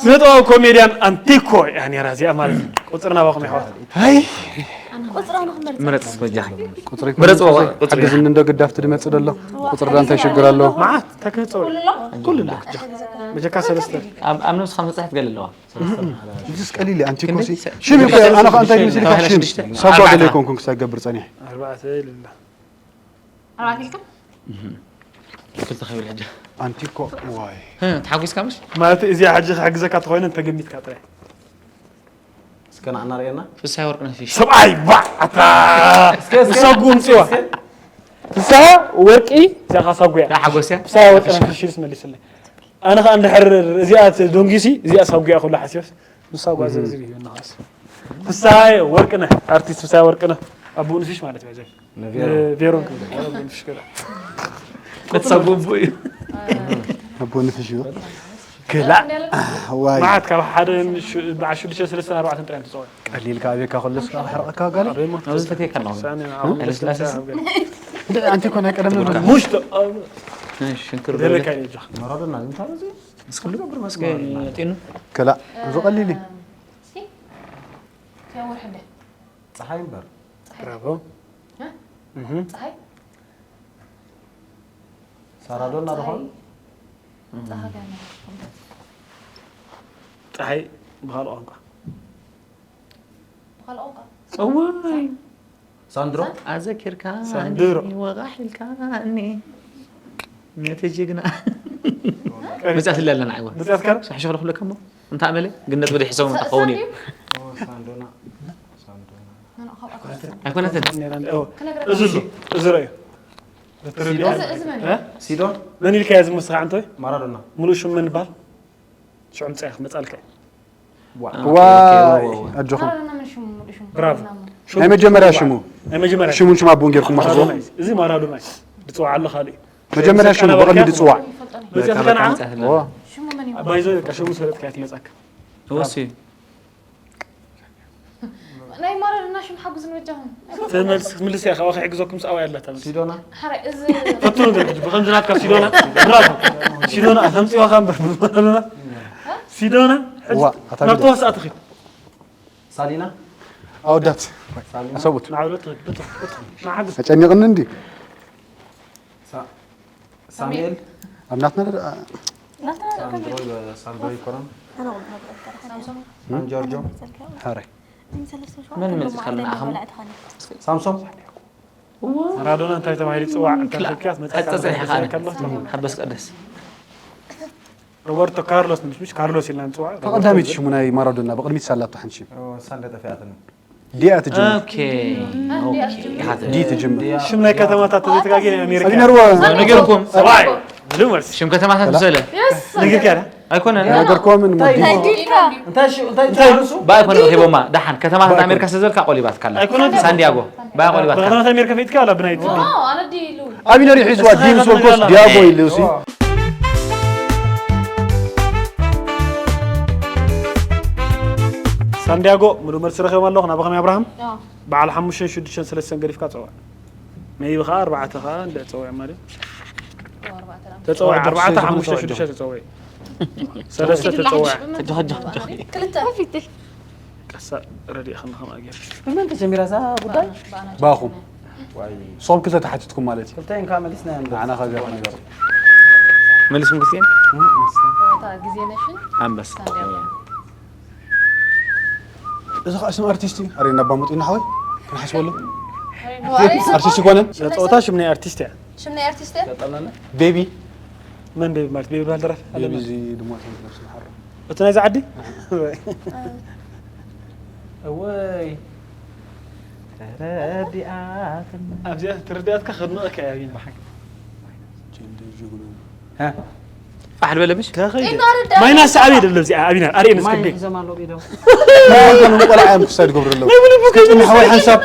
ስነ ጥበባዊ ኮሜድያን ኣንቲኮ እያ ነይራ እዚኣ ማለት እዩ። ቁፅሪ ናባኹም ይሕዋት። ሃይ ቁፅራ ንክመርፅ ምረፅ እስኪ በጃኺ። ቁፅሪ ምረፅዎ፣ ቁፅሪ። ሓግዝኒ እንዶ ግዳፍ ትድመፅ ደሎ ቁፅሪ ዳ እንታይ ሽግር ኣሎ? መዓት ተክህፀው ኩሉ ለክጃ በጀካ ሰለስተ ኣብ ኣብ ነብስኻ መፅሓፍ ገለ ኣለዋ። እዚስ ቀሊል ኣንቲኮ ሲ ሽም ይኮ ኣነ ከኣ እንታይ መስልካ ሽም ሳጓ ገለ ይኮንኩን ክሳብ ገብር ፀኒሕ ኣርባዕተ ኢልና ኣርባዕተ ኢልካ ክልተ ከብል ሕጂ ኣንቲኮ ዋይ ተሓጒስካ ምሽ ማለት እዚኣ ሕጂ ክሕግዘካ ተኮይነ እንተገሚትካ ጥራይ እስከ ንዓና ርእየና ፍሳይ ወርቅነሽ ፊሽ ሰብኣይ ባ ኣታ ሰጉ ምፅዋ ፍስሃ ወርቂ እዚኣ ካሳጉያ ሓጎስያ ፍስሃ ወርቅነሽ ፊሽ ኢልስ መሊስለይ ኣነ ከዓ እንድሕር እዚኣ ደንጊሲ እዚኣ ሳጉያ ኩሉ ሓሲበስ ንሳጓ ዝርዝር እዩ እናኸስ ፍስሃ ወርቅነህ ኣርቲስት ፍስሃ ወርቅነህ ኣቦኡ ንፊሽ ማለት እዩ ቬሮን በተሳጎቡ እዩ ኣቦ ንፍሽ ክላ ዋይ መዓት ካብ ሓደ በዓል ሽዱሽተ ሰለስተ ኣርባዕተ ጥራይ ትፅወት ቀሊልካ ኣቤካ ከለስ ካብ ሕርቐካ ጋለ ኣብዚ ፈትየካ ኣለኹ ኃይለስላሴ ኣንቲ ኮ ናይ ቀደም ነበር ሙሽ ሽንክር ደለካ እዩ ጃ መራዶና ዝምታረ እዚ ምስ ኩሉ ጢኑ ክላ እዚ ቀሊል እዩ እስኪ ከወርሕ እንደ ፀሓይ እምበር ብራቮ ፀሓይ ሳራዶና ዝኾን ፀሃ ጋር ፀሓይ ብካልኦ ቋንቋ ብካልኦ ቋንቋ እዋይ ሳንድሮ ኣዘኪርካ ሳንድሮ። ወቃሕ ኢልካ እኒ ነቲ ጅግና መፅኣት ኣለና ዓይዋ ብፅያትካ ሳሕ ሸክለ ክብለካ እሞ እንታይ ኣመለ ግን ነጥቢ ድሒሶም እንተኸውን እዩ ሳንዶና ሳንዶና ኣይኮነትን እዚ ሎ እዚ ረእዩ ሲዶ እዚ መን መን ኢልካ እዚ ምስኻ እንቶይ ማራዶና ሙሉእ ሽሙ መን ይባል ሽዑ ምፅያ ክመፃልካ እዩ ዋይ ኣጆኹም ማራዶና ምን ሽሙ ሙሉእ ሽሙ ብራቮ ናይ መጀመርያ ሽሙ ናይ መጀመርያ ሽሙን ሽም ኣቦን ጌርኩም ማሕዝዎ እዚ ማራዶና እዩ ዝፅዋዕ ኣሎ ካልእ እዩ መጀመርያ ሽሙ ብቕድሚ ዝፅዋዕ መፅያትካ ንዓ ዋ ሽሙ መን እዩ ባይዞ በቃ ሽሙ ሰለጥካ እያ ትመፃካ ወሲ ናይ ማራዶና ሽም ሓጉዝ ንበጃኹም ትመልስ ትምልስ እያ ካብኡ ክሕግዘኩም ሰብኣይ ኣለታ ሲዶና ሓራይ እዚ ፈትኑ ግን ብከምዚ ናትካ ሲዶና ብራቮ ሲዶና ተምፅዋ ከ እምበር ማራዶና ሲዶና ሕጂ ዋ ኣታ ናብ ግደ ተዋሳእ ትኽድ ሳሊና ኣወዳት ሳሊና ኣሰቡት ንዓብሎ ትኽድ ብትኽ ብትኽ ንዓግዝ ኣጨኒቕኒ እንዲ ሳ- ሳሙኤል ኣብ ናትና ደ- ሳንድሮ ሳንድሮ ይኮረን ሳምሶም ኣን ጆርጆ ሓራይ መን መፅእ ካብ ንዓኹም ሳምሶም ማራዶና እንታይ ተባሂሉ ይፅዋዕ እንታይ ክልክያት መፅካ ቀፀፀ ኢኻ ከሎ ሓበስ ቀደስ ሮበርቶ ካርሎስ ንምሽምሽ ካርሎስ ኢልና ንፅዋዕ ተቐዳሚት ሽሙ ናይ ማራዶና ብቕድሚት ሳላቶ ሓንቲ ሽም ሳንደ ጠፊኣትኒ ዲኣ ትጅምር ኦኬ ኦኬ ኢኻ ዲ ትጅምር ሽም ናይ ከተማታት ተዘይተጋጊ ናይ ኣሜሪካ ነርዎ ነጊርኩም ሰብኣይ ብሉ መልሲ ሽም ከተማታት ምሰለ ንግር ከዳ ኣይኮነን ነገርኮምን ናይ ዲካ እንታይ ሽ- እንታይ ትባልሱ ባይ ኮነ ሂቦማ ደሓን ከተማታት ኣሜሪካ ስለዘልካ ቆሊባትካ ኣላ ሳንዲያጎ ባይ ቆሊባትካ ብከተማታት ኣሜሪካ ፈይትካ ኣላ ብናይ ትግርኛ ኣነ ዲሉ ኣቢነር ሒዝዋ ዲ ምስ በልኮስ ዲያጎ ኢሉ ሲ ሳንዲያጎ ሙሉእ መልሲ ረኺቦም ኣለኹ ናባኸም ኣብርሃም በዓል ሓሙሽተን ሽዱሽተን ሰለስተን ገዲፍካ ፀዋዕ መይቢ ከዓ ኣርባዕተ ከዓ እንደ ፀውዕ ማለት ተፀውዕ ኣርባዕተ ሓሙሽተ ሽዱሽተ ተፀውዕ ሰለስተ ተፀውዕ ክልተ ቀሳ ረዲእ ከማኸም ኣገር ብመን ተጀሚራ እዛ ጉዳይ ባኹም ሶም ክልተ ተሓቲትኩም ማለት እዩ ክልተ እንካ መሊስና ንዓና ከገር ነገር መልስኩም ክልቲኤን ግዜ ነሽን ኣንበሳ እዚ ከዓ ስም ኣርቲስት እዩ ኣረ እናባሙጥ ኢና ሓወይ ክንሓስበሉ ኣርቲስት ይኮነን ጸወታ ሽም ናይ ኣርቲስት እያ ሽም ናይ ኣርቲስት እያ ቤቢ መን ቤቢ ማለት ቤቢ ባልደራፍ ቤቢ እዚ ድማ ተንክነሱ ሓሮ እቲ ናይዚ ዓዲ እወይ ተረዲኣትን ኣብዚኣ ትርድኣትካ ከድንቐካ እያ ቢና ጀንደ ጅግኑ ፋሕ ልበለ ምሽ ተኸይደ ማይናስ ዓብየ ደሎ እዚኣ ኣቢና ኣርእየን እስከ ማይ ቤት ሒዞም ኣለዉ ኢዶም ቆልዓ እዮም ክሳድ ገብሩ ኣለዉ ሓወይ ሓንሳብ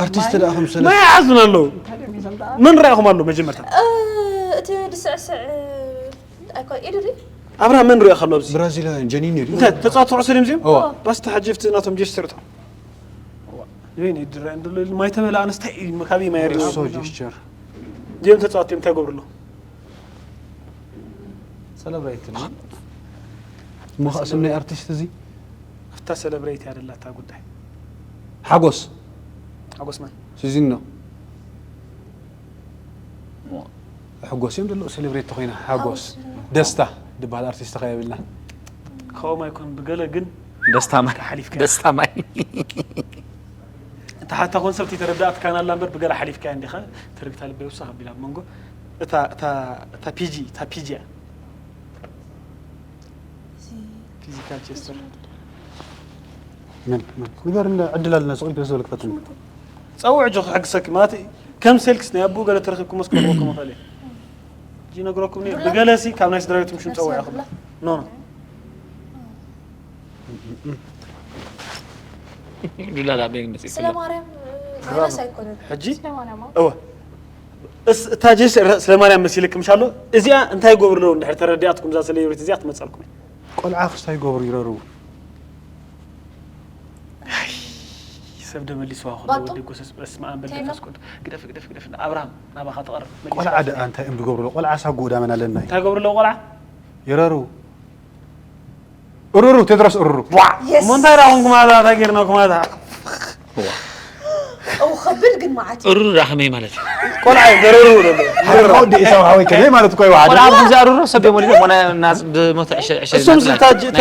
ኣርቲስት ደኣ ከም ሰለ ማይ ይሓዙን ኣለዉ መን ረኣኹም ኣለዉ መጀመርታ እቲ ድስዕስዕ ኣይኮ ኢድሪ ኣብርሃም መን ሪኦ ከሎ ኣብዚ ብራዚላውያን ጀኒን እዩ እንታይ ተጻወት ኩዕሶ ድዮም እዚኦም እዋ ባስታ ሓጀፍቲ ናቶም ጀስተር እቶም ወይኔ ድረ እንደሎ ማይ ተበላ ኣነስታይ እዩ ካበይ ማይ ሪኦ ሶ ጀስቸር እዚኦም ተጻወት እዮም እንታይ ገብርሎ ሰለብሬት ነው። እሞ ኸኣ ስም ናይ ኣርቲስት እዚ ኣብታ ሰለብሬት ያደላታ ጉዳይ ሓጎስ ሓጎስ ማን ሲዚኖ ሕጎስ እዮም ዘለዉ። ሴሌብሬት ተኮይና ሓጎስ ደስታ ዝበሃል ኣርቲስት ኸ የብልና። ከምኡ ኣይኮን ብገለ ግን ደስታ ማይ ሓሊፍካ ደስታ ማይ እታ ሓታ ኮንሰፕት ይተረዳእትካና ኣላ እምበር ብገለ ሓሊፍካ እንዲኻ ትርግታ ልበይ ውሳኽ ኣቢላ ኣብ መንጎ እታ እታ እታ ፒጂ እታ ፒጂ እያ ፊዚካል ቸስተር መን መን ንገር እንደ ዕድል ኣለና ስቕ ኢልክ ዝበልክ ፈትኒ ጸውዕ ጆ ክሕግሰኪ ማለት ከም ሴልክስ ናይ ኣቦኡ ገለ ተረኺብኩሞ እስከ ክረኽበኩም ይኽእል እየ ሕጂ ይነግረኩም ነይሩ ብገለሲ ካብ ናይ ስድራ ቤትኩም ሽም ጸውዕ ኢኹም ኖ ኖ ዱላላ ቤግ መጽእ ስለ ማርያም ቫይረስ ኣይኮነን ሕጂ ስለ ማርያም እወ እስ- እታ ጀስ ረ- ስለ ማርያም መሲልክ ምሻሎ እዚኣ እንታይ ይገብሩ ኣለዉ እንድሕር ተረዲኣትኩም እዛ ሴሌብሬት እዚኣ ትመፀልኩም እያ። ቆልዓ ክስታይ ይገብሩ ይረሩ ሰብ ደመሊስዋ ባጡ? ወዲ ጎሰስ በስመ ኣብ በል ቴኖ? መንፈስ ቅዱስ ግደፍ ግደፍ ግደፍ ኣብርሃም ናባኻ ትቐርብ መሊስዋ ቆልዓ ደኣ እንታይ እዮም ዝገብሩ ቆልዓ ሳጉ ዳመና ኣለና እዩ እንታይ ይገብሩ ኣለዉ ቆልዓ ይረሩ እሩሩ ቴድሮስ እሩሩ Yes! እሞ እንታይ ዳኹም ኩማታ እንታይ ጌርና ኩማታ እው ከብል ግን መዓት እዩ እሩር ዳኸመይ ማለት እዩ ቆልዓ እዩ ገረሩ ሓደ ወዲ ኢሳው ሓወይ ከመይ ማለት እኮ ይወዓደ ቆልዓ ከምዚ ኣሩሮ ሰብ የሞሊዶ ሞና ናጽ ብሞተ ዕሸ ዕሸ እሱም ስልታ ጀጃ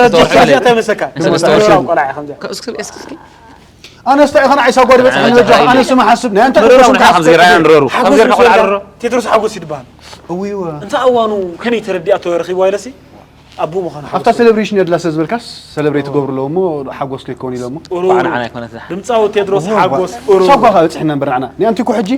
እንታይ መሰካ ሰለስተ ወርሒ ቆልዓ እዩ ከምዚኣ እስኪ እስኪ እስኪ ኣነስታ ኢኻ ንዓይ ሳጓ ዝበፅሐ ኣነ ንበጃ ተራእዩ ኣነ እዩ። ስም ሓስብ ናይ ኣንተ ምርራው ቁሱም ንዓ ከምዚ ራያ ንረሩ ከምዚ ርካ ቆልዓ ርሮ ቴድሮስ ሓጎስ ይድበሃል እዊወ እንተ ኣዋኑ ከመይ ተረዲኣቶ ረኺብዋ ኢለሲ ኣቦ ምዃኑ ኣብታ ሴሌብሬሽን የድላ ስለ ዝበልካስ ሴሌብሬት ትገብሩ ኣለዎ እሞ ሓጎስ ከይከውን ኢሎሞ ጥሩ ባዕና ዓና ኣይኮነት ዝሓ ድምፃዊ ቴድሮስ ሓጎስ ጥሩ ሳጓ ከ በፅሕና እምበር ንዓና ንኣንቲ እኮ ሕጂ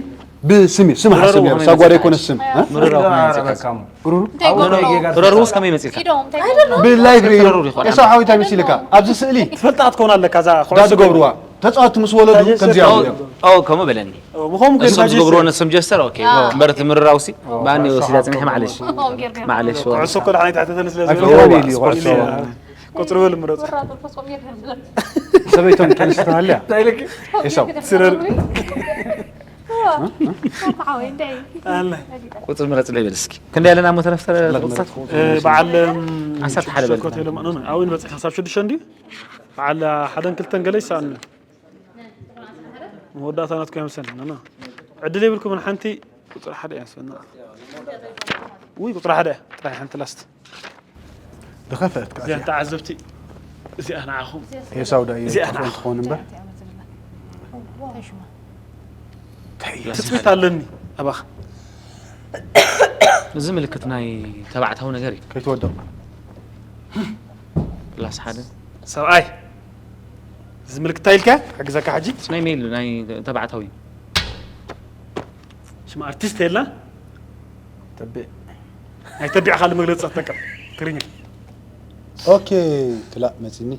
ብስም እዩ ስም ሓስብ ነሩ ሳጓ ደይኮነስ ስም እ? ምርራው ርካሙ እንታይ ይገብሩ ኣለዉ? ረሩስ ከመይ መፂልካ ኢዶም እንታይ ይገብሩ ኣለዉ? ብላይቭ ርእዮ ረሩ ይኾን? ኤሳው ሓወይታይ መሲልካ ኣብዚ ስእሊ ትፈልጣ ክትኮን ኣለካ እዛ ዳ ዝገብርዋ ተፃወቲ ምስ ወለዱ ከምዚ ኣለዉ እዮም ኦ ከምኡ በለኒ ምኾም ግን እሶም ዝገብርዎ ነሶም ጀስተር ኦኬ እምበር እቲ ምርራውሲ ብኣኒ ወሲዳ ፅንሐ ማዕለሽ ኦም ጌርካ ማዕለሽ ኩዕሶ እኮ ድሓን ኣይትሕተተልስ ስለዚ ኣይፈትዋን ኢሉ እዩ ስፖርት ኩዕሶ ኢለ ቁፅሪ በል ምረፁ ወራዶ ፈሶም ጌርካ ዝብለ ሰበይቶም ተንስተ ሃልያ ኤሳው ስረር ሓወይ እንታይ ኣለ ቁፅሪ ምረፅ ለይበል እስኪ ክንደይ ኣለና እሞ ተረፍተ ቁፅታት በዓል ዓሰርተ ሓደ በል። ሸኮት የሎም ኣነ ኣው ንበፅሕ ሓሳብ ሽዱሽተ እንዲ በዓል ሓደን ክልተን ገለ ይሰኣልና መወዳእታ ናትኩም ያምሰን ና ዕድል የብልኩምን ሓንቲ ቁፅሪ ሓደ እያ ስፈና ውይ ቁፅሪ ሓደ ጥራይ ሓንቲ ላስት ዝኸፈአት ከዓ እዚኣ ተዓዘብቲ እዚኣ ንዓኹም ኤሳው ዳ እዩ እዚኣ ጠፍኦ ንዓኹም እንትኸውን እምበር ትፅቢት ኣለኒ ኣባኻ እዚ ምልክት ናይ ተባዕታዊ ነገር እዩ ከይትወደቕ ፕላስ ሓደ ሰብኣይ እዚ ምልክታ ኢልካ ሕግዘካ ሕጂ ናይ ሜል ናይ ተባዕታዊ ሽም ኣርቲስት የላ ተብዕ ናይ ተቢዕ ካልእ መግለፂ ትጠቀም ትግርኛ ኦኬ ክላእ መፂኒ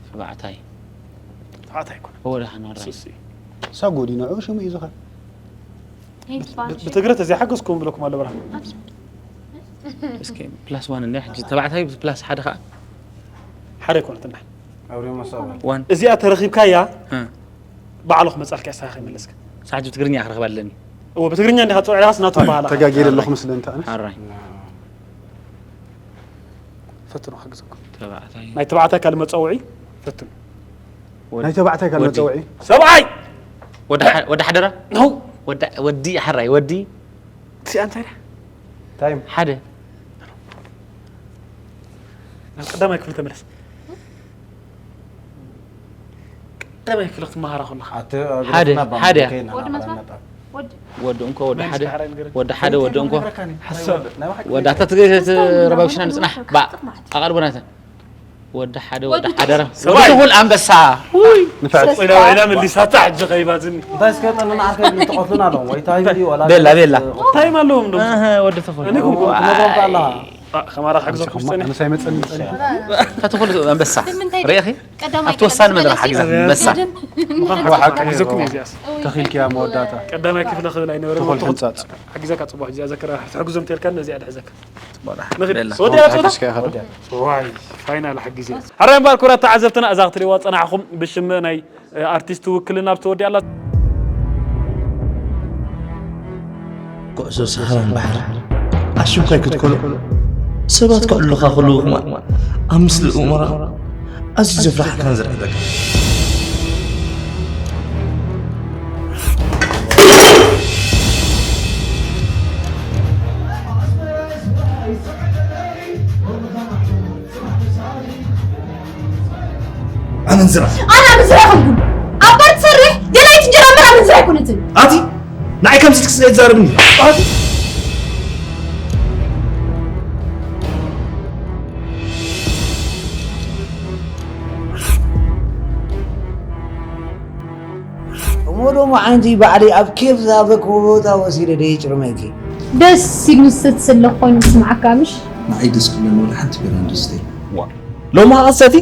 ተባዕታይ ተባዕታይ ኣይኮነ ወደ ሓናራይ ሱሲ ሳጎዲ ንዑ ሽሙ እዩ ዝኸ ብትግረ ተዘይሓገዝኩም ብለኩም ኣሎ ብርሃን እስኪ ፕላስ ዋን እንደ ሕጂ ተባዕታይ ፕላስ ሓደ ከዓ ሓደ ኣይኮነት እና ኣብሪሞ ሰባ ዋን እዚኣ ተረኺብካያ እ። ባዕሉ ክመፃልካ እያ ሳኻ ይመለስካ ሳሕጂ ትግርኛ ክረኽብ ኣለኒ እዎ ብትግርኛ እንዲኻ ፀውዕላስ ናቱ በሃላ ተጋጊረ ኣለኹ ምስለ እንተ ኣነ ሓራይ ፈትኑ ሓግዘኩም ተባዕታይ ናይ ተባዕታይ ካልእ መፀውዒ ፈትኑ ናይ ተባዕታይ ካልእ ወዲ። መፀውዒ ሰብኣይ ወዲ ሓ- ወዲ ሓደራ ነው ወዲ- ወዲ ሓራይ ወዲ እዚኣ እንታይ ድያ ታይም ሓደ ናብ ቀዳማይ ክፍሊ ተመለስ ቀዳማይ ክፍሊ ክትመሃራ ከለኻ ሓደ፣ ሓደ። ወዲ መስመር? ወዲ ወዲ እንኮ ወዲ ሓደ ሓራይ ንገረኒ። ወዲ ሓደ ወዲ እንኮ ሓሳብ ወዲ ኣታ ትግርሽ ረባብሽና ንፅናሕ ባ ኣቐርቦ ናተ ወዲ ሓደ ወዲ ሓደራ ሰብኣይ። ወዲ ተኹል ኣንበሳ ንፍዕቲ ዒላ ዒላ መሊሳታ ሕጂ ከይባዝኒ እንታይ እስከ ጠንና ዓርከ ትቆትሉና ኣለዎም ወይ ታይም ድዩ ወላ ቤላ፣ ቤላ። ታይም ኣለዎም ዶ ኣሀ፣ ወዲ ተኹል እኔ እኮ ትነግሮም ኣለኻ ከማራ ክሕግዘኩም ዝፀኒ ኣነስ ኣይመፀኒ ፀኒ እታ ተኹል ኣንበሳ ንምንታይ ርኢኺ ቀዳማይ ኣብቲ ወሳኒ መድረኽ ሓጊዛ ኣንበሳ ተኺልኪያ መወዳእታ ቀዳማይ ክፍለ ክብል ኣይነበረ ተኾል ሕንፃፅ ሓጊዛካ ፅቡሕ እዚኣ ዘከራ ትሕግዞም ተልካ ነዚኣ ድሕዘካ ቤላ። ወዲያ ፆታ ዋይ ፋይናል ሓጊዜ ሓራይ እምበኣር ክቡራት ተዓዘብትና እዛ ክትሪእዋ ፀናሕኹም ብሽም ናይ ኣርቲስት ውክልና ኣብ ተወዲኣ ኣላ ኩዕሶ ሰሃራን ባሕሪ ኣሽንኳይ ክትኮኖ ሰባት ከዕሉኻ ከለዉ ከማን ኣብ ምስሊ እኡምራ ኣዝዩ ዘፍርሓካን ዘርዕደካ። ኣመንዝራ። ኣነ ኣመንዝራ ኣይኮንኩን። ኣብ ባር ትሰርሕ ደላይት እንጀራ እምበር ኣመንዝራ ኣይኮነትን። ኣቲ ንዓይ ከምዚ ትክስለ ትዛረብኒ። ኣቲ እሞ ደሞ ሓንቲ ባዕለይ ኣብ ኬፍ ዝሃበክዎ ቦታ ወሲደ ደይጭርመኪ። ደስ ኢሉ ዝሰቲ ዘሎ ኮይኑ ዝስምዓካ ምሽ? ንዓይ ደስ ክብለኒ ወላ ሓንቲ ቢራ እንድዝተይ። ሎሚ ኸቐሰቲ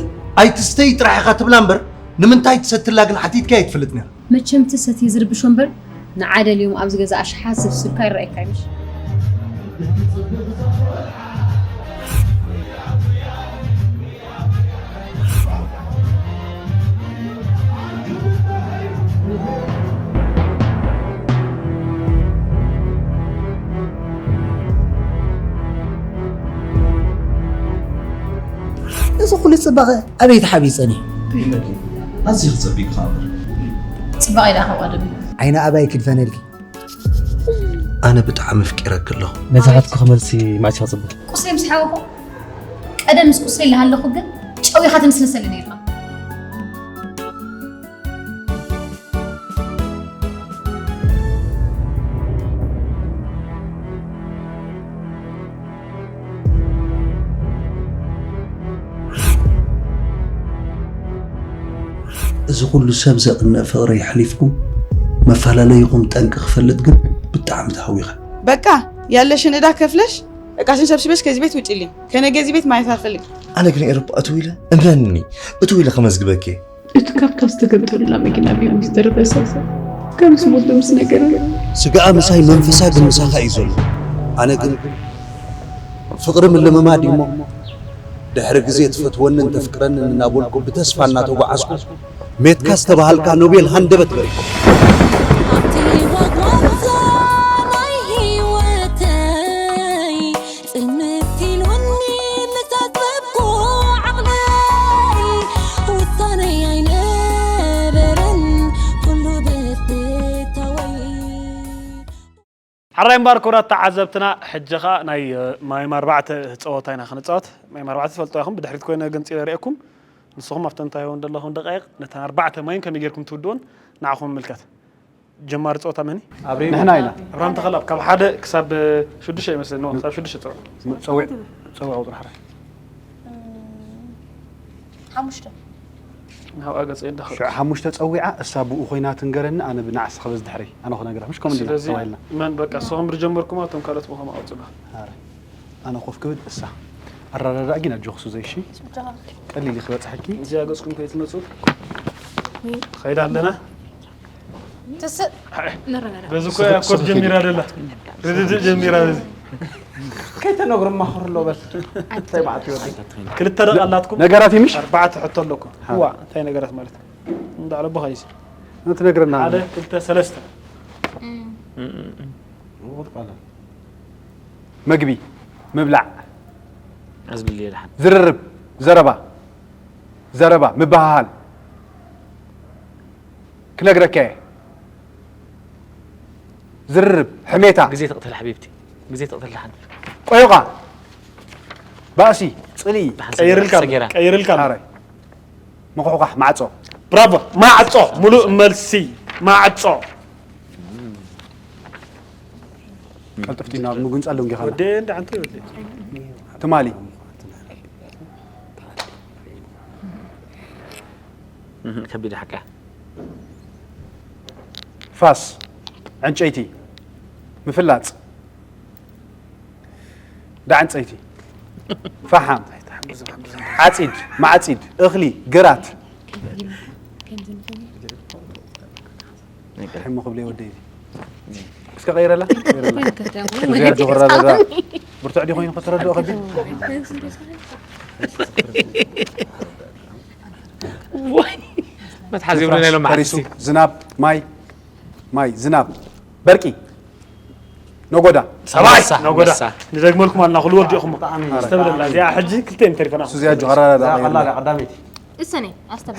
ኣይትስተይ ጥራሕ ኢኻ ትብላ እምበር ንምንታይ ትሰትላ ግን ሓቲትካ ኣይትፈልጥ ነራ። መቸም እቲ ሰቲ ዝርብሾ እምበር ንዓ ደልዮም ኣብዚ ገዛ ኣሽሓት ዘፍስሉካ ይረኣየካ እዩ ምሽ? እዚ ኩሉ ጽባቐ ኣበይ ተሓቢጸን እዩ? ኣዝዩ ክጸቢቕ ኸኣምር ጽባቐ ኢዳ ካብ ቀደም እዩ። ዓይኒ ኣባይ ክድፈነልኪ። ኣነ ብጣዕሚ ኣፍቂረኪ ኣለኹ። ነዚ ሓትኩ ክመልሲ ማእሲ ክጽበ ቁስለይ ምስ ሓወኹ ቀደም ምስ ቁስለይ ኣለሃለኹ ግን ጨዊኻ ትምስልሰሊ ነይርካ። እዚ ኩሉ ሰብ ዘቕንእ ፍቕሪ የሕሊፍኩም መፈላለይኹም ጠንቂ ክፈልጥ ግን ብጣዕሚ ተሃዊኸ። በቃ ያለሽን እዳ ከፍለሽ እቃሽን ሰብስበሽ ከዚህ ቤት ውጭልኝ። ከነገ እዚህ ቤት ማየት አልፈልግም። ኣነ ግን ኤሮፓ እትው ኢለ እመንኒ እትው ኢለ ከመዝግበኪ። እቲ ካብታ ዝተገምጠሉላ መኪና ብዮም ዝተረፈ ሰብ ከም ዝሞት ምስ ነገረ ስጋኣ ምሳይ መንፈሳ ግን ምሳኻ እዩ ዘሎ። ኣነ ግን ፍቕሪ ምልምማድ እዩሞ ድሕሪ ግዜ ትፈትወንን ተፍቅረንን እናበልኩ ብተስፋ እናተጓዓዝኩ ሜትካ ዝተባሃልካ ኖቤል ሃንደበት በሪኹ። ኣብቲ ዋግዋግታ ናይ ህይወተይ ጽምት ኢሉኒ ምስ ኣጥበብኩ ዓቕለይ ውሳነይ ኣይነበረን ኩሉ ብፍታወይ። ሓራይ እምበር ክቡራት ተዓዘብትና ሕጂ ኸኣ ናይ ማይም ኣርባዕተ ጸወታ ኢና ክንጻወት። ማይም ኣርባዕተ ትፈልጥዋ ኢኹም፣ ብድሕሪት ኮይነ ገንጺለ ርእየኩም። ንስኹም ኣብተን እንታይ እውን ዘለኹም ደቃይቕ ነተን ኣርባዕተ ማይም ከመይ ጌርኩም ትውድኡን ንዓኹም ንምልከት። ጀማሪ ጸወታ መን እዩ? ንሕና ኢና። ኣብርሃም ተኸላ ካብ ሓደ ክሳብ ሽዱሽተ ይመስለኒ፣ ክሳብ ሽዱሽተ ጸወታ። ጸዊዕ ጸዊዕ ቁጽሪ ሓራይ። ሓሙሽተ ናብኣ ገጸ ይዳኸል። ሽዑ ሓሙሽተ ጸዊዓ እሳ ብኡ ኮይና ትንገረኒ ኣነ ብናዕስ ክበዝ ድሕረይ ኣነ ክነግራ ምሽ ከምኡ እንዲና ስለዚ ተባሂልና። መን በቃ ንስኹም ብዝጀመርኩም ኣቶም ካልኦት ብኸም ኣውፅና። ኣረ ኣነ ኮፍ ክብል እሳ ኣረዳዳእ ግን ኣጆኽሱ ዘይሺ ቀሊል እዩ ክበፅሐኪ። እዚኣ ገፅኩም ከይትመፁ ኸይዳ ኣለና። ትስእ በዚ እኮ እያ ኮፍ ጀሚራ ደላ ርድድእ ጀሚራ በዚ ከይተነግሩ ማኽሩ ኣሎ በል። እንታይ ማለት እዩ? ክልተ ደቂ ኣላትኩም ነገራት ይምሽ ኣርባዕተ ሕቶ ኣለኩም። እዋ እንታይ ነገራት ማለት እንዳዕለ ኣቦኻ እዩ። ትነግረና ሓደ ክልተ ሰለስተ መግቢ ምብላዕ ኣዝብልዮ ድሓን ዝርርብ ዘረባ ዘረባ ምብሃሃል ክነግረካ እየ ዝርርብ ሕሜታ ግዜ ትቕትል ሓቢብቲ ግዜ ትቕትል ድሓን ቆይቋ ባእሲ ጽልኢ ቀይርልካ ቀይርልካ ኣረ መቑሕቋሕ ማዕጾ ብራቮ ማዕጾ ሙሉእ መልሲ ማዕጾ ቀልጥፍቲ ናብ ምግንጻል ደንጊኻ ወደ እንደ አንተ ይወደ ትማሊ ከቢድ ሓቂ ፋስ ዕንጨይቲ ምፍላጽ ዳ ዕንጸይቲ ፈሓም ዓጺድ ማዕጺድ እኽሊ ግራት ሕሞ ክብለ ወደይ እስከ ቀይረላ እዚኣ ጆኸራ ዘራ ብርቱዕ ዲ ኮይኑ ከተረድኦ ከቢድ መትሓዚ ይብሉ ናይ ሎም ፈሪሱ መዓልቲ ዝናብ ማይ ማይ ዝናብ በርቂ ነጎዳ። ሰብኣይ ኣንበሳ፣ ነጎዳ ኣንበሳ። ንደግመልኩም ኣልና ኩሉ ወዲኹም። ዝተብለላ እዚኣ ሕጂ ክልተ ተሪፈና። እሱ እዚኣ ጆኸራራ ዳ ቀላል ቀዳመይቲ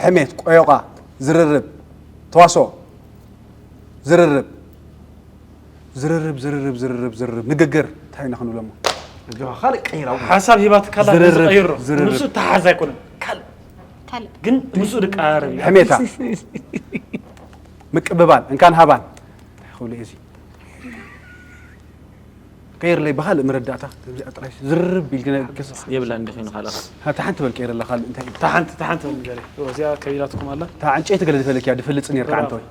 ሕሜት፣ ቆዮቓ፣ ዝርርብ፣ ተዋስኦ፣ ዝርርብ፣ ዝርርብ፣ ዝርርብ፣ ዝርርብ፣ ዝርርብ፣ ንግግር፣ እንታይ ኢና ክንብሎሞ? ካልእ ቀይራው ሓሳብ ሂባትካ ኣላ ዝርርብ፣ ዝቐይሮ ዝርርብ። ምስ ተሓዝ ኣይኮነን ካልእ ካልእ ግን ምስ ድቃረብ እዩ። ሕሜታ፣ ምቅብባል፣ እንካን ሃባን፣ እንታይ ክብሎ እየ እዚ? ቀይርለይ ብኻልእ መረዳእታ፣ ከምዚኣ ጥራይ ዝርርብ ኢልክነ፣ የብላ እንዲ ኮይኑ ካልኣ እታ ሓንቲ በል ቀይረላ፣ ካልእ እንታይ እዩ? ታሓንቲ ታሓንቲ ንገሪ እዚኣ ከቢዳትኩም ኣላ። እታ ዕንጨይቲ ገለ ዝፈለክያ ድፈልጽ ነርካ ዓንተወይ።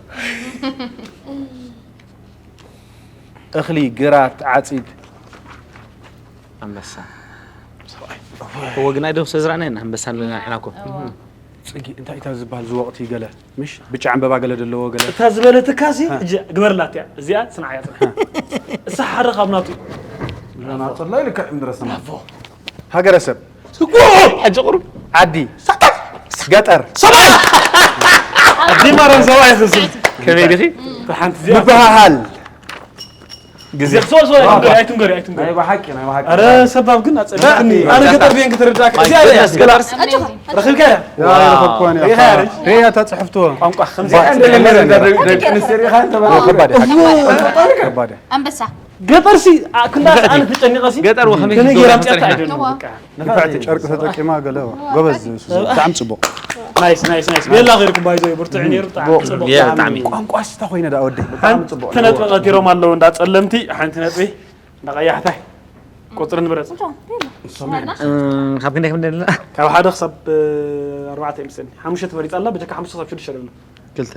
እኽሊ፣ ግራት፣ ዓጺድ፣ ኣንበሳ እወ ግን ኣይደው ስለ ዝረኣና ኢና ኣንበሳ ንብለና ንሕና እኮ ጽጊ እንታይ እታ ዝበሃል ዝወቕቲ ገለ ምሽ ብጫ ዕምበባ ገለ ዘለዎ ገለ እታ ዝበለትካ ሲ ሕጂ ግበርላት እያ እዚኣ ጽንዓያ ጽንዓ እሳ ሓደ ካብ ናቱ እዩ። ናጽላ ኢልካ እዮም ድረስና ሃገረሰብ ሕጂ ቁሩብ ዓዲ ገጠር ኣዲ ማርያም ሰብኣይ ክስል ከመይ ዲኺ ሓንቲ እዚኣ ምብሃሃል ግዜ ሶ ሶ ኣይትንገሪ ኣይትንገሪ ኣይትንገሪ ናይ ብሓቂ ናይ ብሓቂ ኣረ ሰባብ ግን ኣጸለኒ ኣነ ገጠር ብየን ክትርዳእ እዚኣ እያ ገጠር ኣጆኻ ረኺብካ እያ ያ ይረኸብኳን ሪኻ እያ ርእ ሬያ ተጽሕፍትዎ ቋንቋ ከምዚ ደቂ ኣንስትዮ ኢኻ እንተ ከባድ ከባድ ኣንበሳ ገጠርሲ ክንዳ ኣነ ተጨኒቐሲ ገጠር ወኸመይ ከመይ ክትገብር ጌራ ትኽእል ምጽኣታ ኢኻ? ኣይደለም በቃ ንፋዕቲ ጨርቂ ተጠቂማ ገለ ጎበዝ ብጣዕሚ ጽቡቅ ናይስ ናይስ ናይስ ቤላ ኸይርኩም ባይዞ ብርቱዕ ነይሩ ብጣዕሚ ጽቡቅ የ ብጣዕሚ ቋንቋ ስታ ኮይነ ዳ ወደይ ሓንቲ ነጥቢ ቀቲሮም ኣለዉ እንዳ ጸለምቲ ሓንቲ ነጥቢ እንዳ ቀያሕታይ ቁጽሪ ንብረጽ ካብ ክንደይ ክንደይ ኣለና ካብ ሓደ ክሳብ ኣርባዕተ ይምስኒ ሓሙሽተ ተመሪጻ ኣላ በጀካ ሓሙሽተ ክሳብ ሽዱሽተ ደብና ክልተ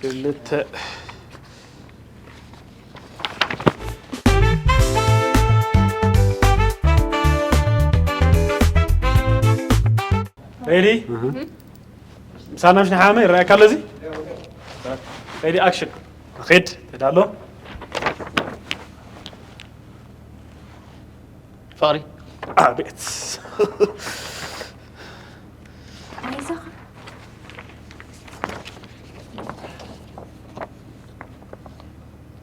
ክልተ ሬዲ ምሳና ምሽ ንሓመ ይረኣየካ ኣሎ እዚ ሬዲ ኣክሽን ኺድ ትዳሎ ፍቕሪ ኣቤት ኣይዞኻ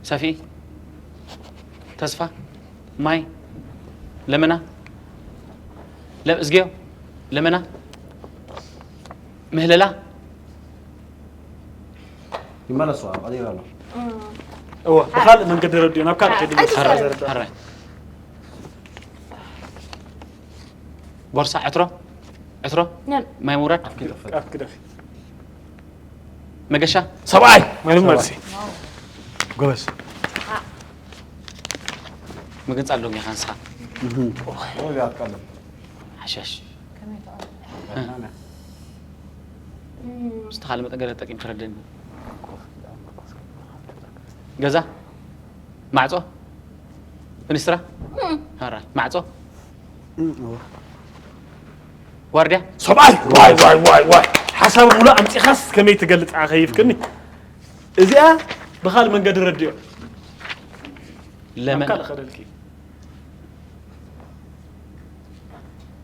ሰፊ ተስፋ ማይ ለመና ለእዝግዮ ለመና ምህለላ ይመለሱ ኣብ ቀዲር ኣሎ እወ ብካልእ መንገዲ ረድዮ ናብ ካልእ ከይዱ ሕራይ ሕራይ ቦርሳ ዕትሮ ዕትሮ ነን ማይ ምውራድ ኣብ ክደፊ መገሻ ሰብኣይ ማለት መልሲ ጎበዝ ምግንጻል ዶ ጌኻ ንስኻ ወይ ኣትቀልም ሓሻሽ ከመይ ትቐርብ ምስ ተኻለ መጠን ገለ ተጠቂም ክረደኒ ገዛ ማዕጾ ፍኒስትራ ሃራይ ማዕጾ ዋርድያ ሰብኣይ ዋይ ዋይ ዋይ ዋይ ሓሳብ ሙሉ ኣምፂኻስ ከመይ ትገልፃ ከይፍክኒ እዚኣ ብካል መንገዲ ረድዮ ለመን ካልእ ከደልኪ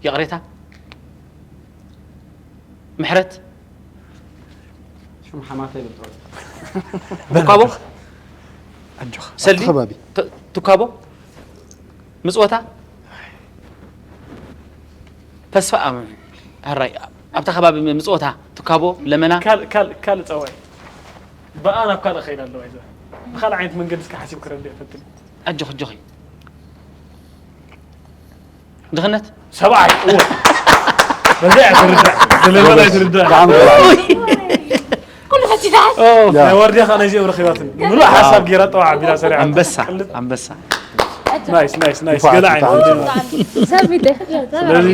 ይቕሬታ ምሕረት ሽም ሓማተይ ብጥሩ ትካቦ ኣጆኻ ሰልዲ ኣብቲ ከባቢ ት- ትካቦ ምጽወታ ተስፋ ኣም- ሕራይ ኣብታ ከባቢ ም- ምጽወታ ትካቦ ለመና ካልእ ካልእ ካልእ ፀዋይ ብኣ ናብ ካልእ ከይድ ኣለዋ ይዘ ብካልእ ዓይነት መንገዲ እስከ ሓሲብ ክረድእ ፈትን ኣጆኺ ኣጆኺ ድኽነት ሰብኣይ እወ በዛ እያ ትርዳእ ዘለበላ እያ ትርዳእ ብጣዕሚ ኩሉ ፈቲታት ያ። ናይ ዋርድያ ከዓ ናይዚኦም ረኪባትን ምሉእ ሓሳብ ጌራ ጠዋዕ ኣቢላ ሰሪዓ ኣንበሳ ኣንበሳ ናይስ ናይስ ናይስ ገለ ዓይነት ሰብ ይደ ስለዚ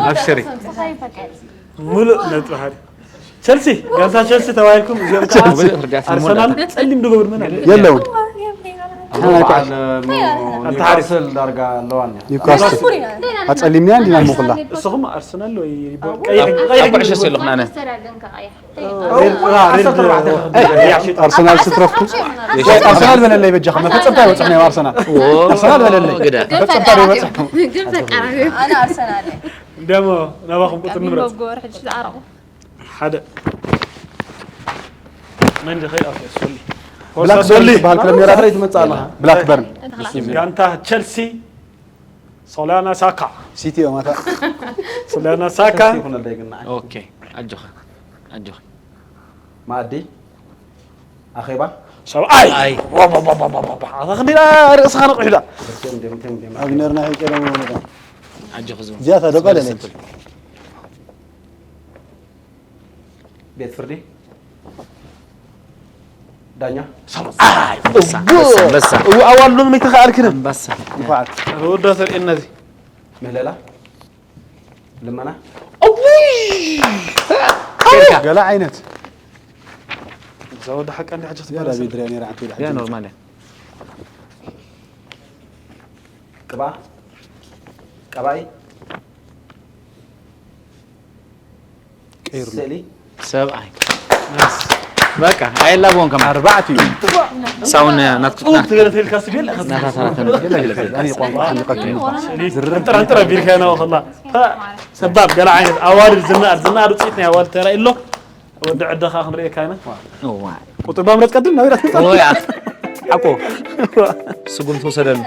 ኣብሽሪ ሙሉእ ነጥቢ ሓደ ቸልሲ ጋንታ ቸልሲ ተባሂልኩም እዚኦም ከዓ ኣርሰናል ጸሊም ድገብር መን ኣለ የለውን ኒውካስል ዳርጋ ኣለዋን ኒውካስትል ኣጸሊምንያ እንዲና ንኹላ እሱኹም ኣርሰናል ወይ ቀይሕ ቀይሕ ኣብ ኩዕሾ የለኹን ኣነ ኣርሰናል ስትረፍኩ ኣርሰናል በለለይ በጃኻ መፈጸምታ ይበጽሕ ናይ ኣርሰናል ኣርሰናል በለለይ ግዳ መፈጸምታ ይበጽሕ ግን ፈቃራሪ ኣነ ኣርሰናል እየ። እንደሞ ናባኹም ቁጥር ንብረት መጎር ሕጂ ዝዓረቑ ሓደ መን ዝኸይድ ኣብቲ ሶሊ ብላክበርን ዝበሃል ክለብ ነይራ። ሳዕረይ ትመጽእ ኣለኻ። ብላክበርን ጋንታ ቸልሲ ሶሊያና ሳካ ሲቲ እዮም ኣታ። ሶሊያና ሳካ ይኹነለይ ግን ንዓይ። ኦኬ ኣጆኻ ኣጆኻ ማኣዲ ኣኼባ ሰብኣይ ኣይ ኣታ ክንዲ ርእስኻ ነቑሕዳ ቴም ቴም ቴም ቴም ኣብ ነርና ይቀደም ወለዳ ኣጆኻ ዝም እዚኣታ ደቃለ ነች። ቤት ፍርዲ ዳኛ ኣንበሳ ኣንበሳ እው ኣዋሉን መይተኸኣልክንም ኣንበሳ ይፋዓት ወዳ ተርእየና እዚ ምህለላ ልመና ገላ ዓይነት እዛ ወዲ ሓቃ እንዲ ሓጀት ያዳ ቤድርያ ነይራ ዓንቱ ወደ ያ ኖርማል እያ ቅብኣ ቀባኢ ቀይሩ ስእሊ ሰብኣይ በቃ ኣየላብዎም ከማ ኣርባዕተ እዩ። ሳውን ናትኩ ጽቡቅ ትገለ ተልካ ስቤል ናታታናተን ኣነ ቋንቋ ሓንቀት ጥራ ጥራ ቢልካ ነው ከላ ሰባብ ገለ ዓይነት ኣዋልድ ዝናኣድ ዝናኣድ ውፅኢት ናይ ኣዋልድ ተራእዩ ኣሎ። ወዲ ዕደኻ ክንርእየካ ኢና። ቁጥር ባምረት ቀድም ናብ ኢራት ወይ ኣት ሓቆ ስጉም ተወሰደሉ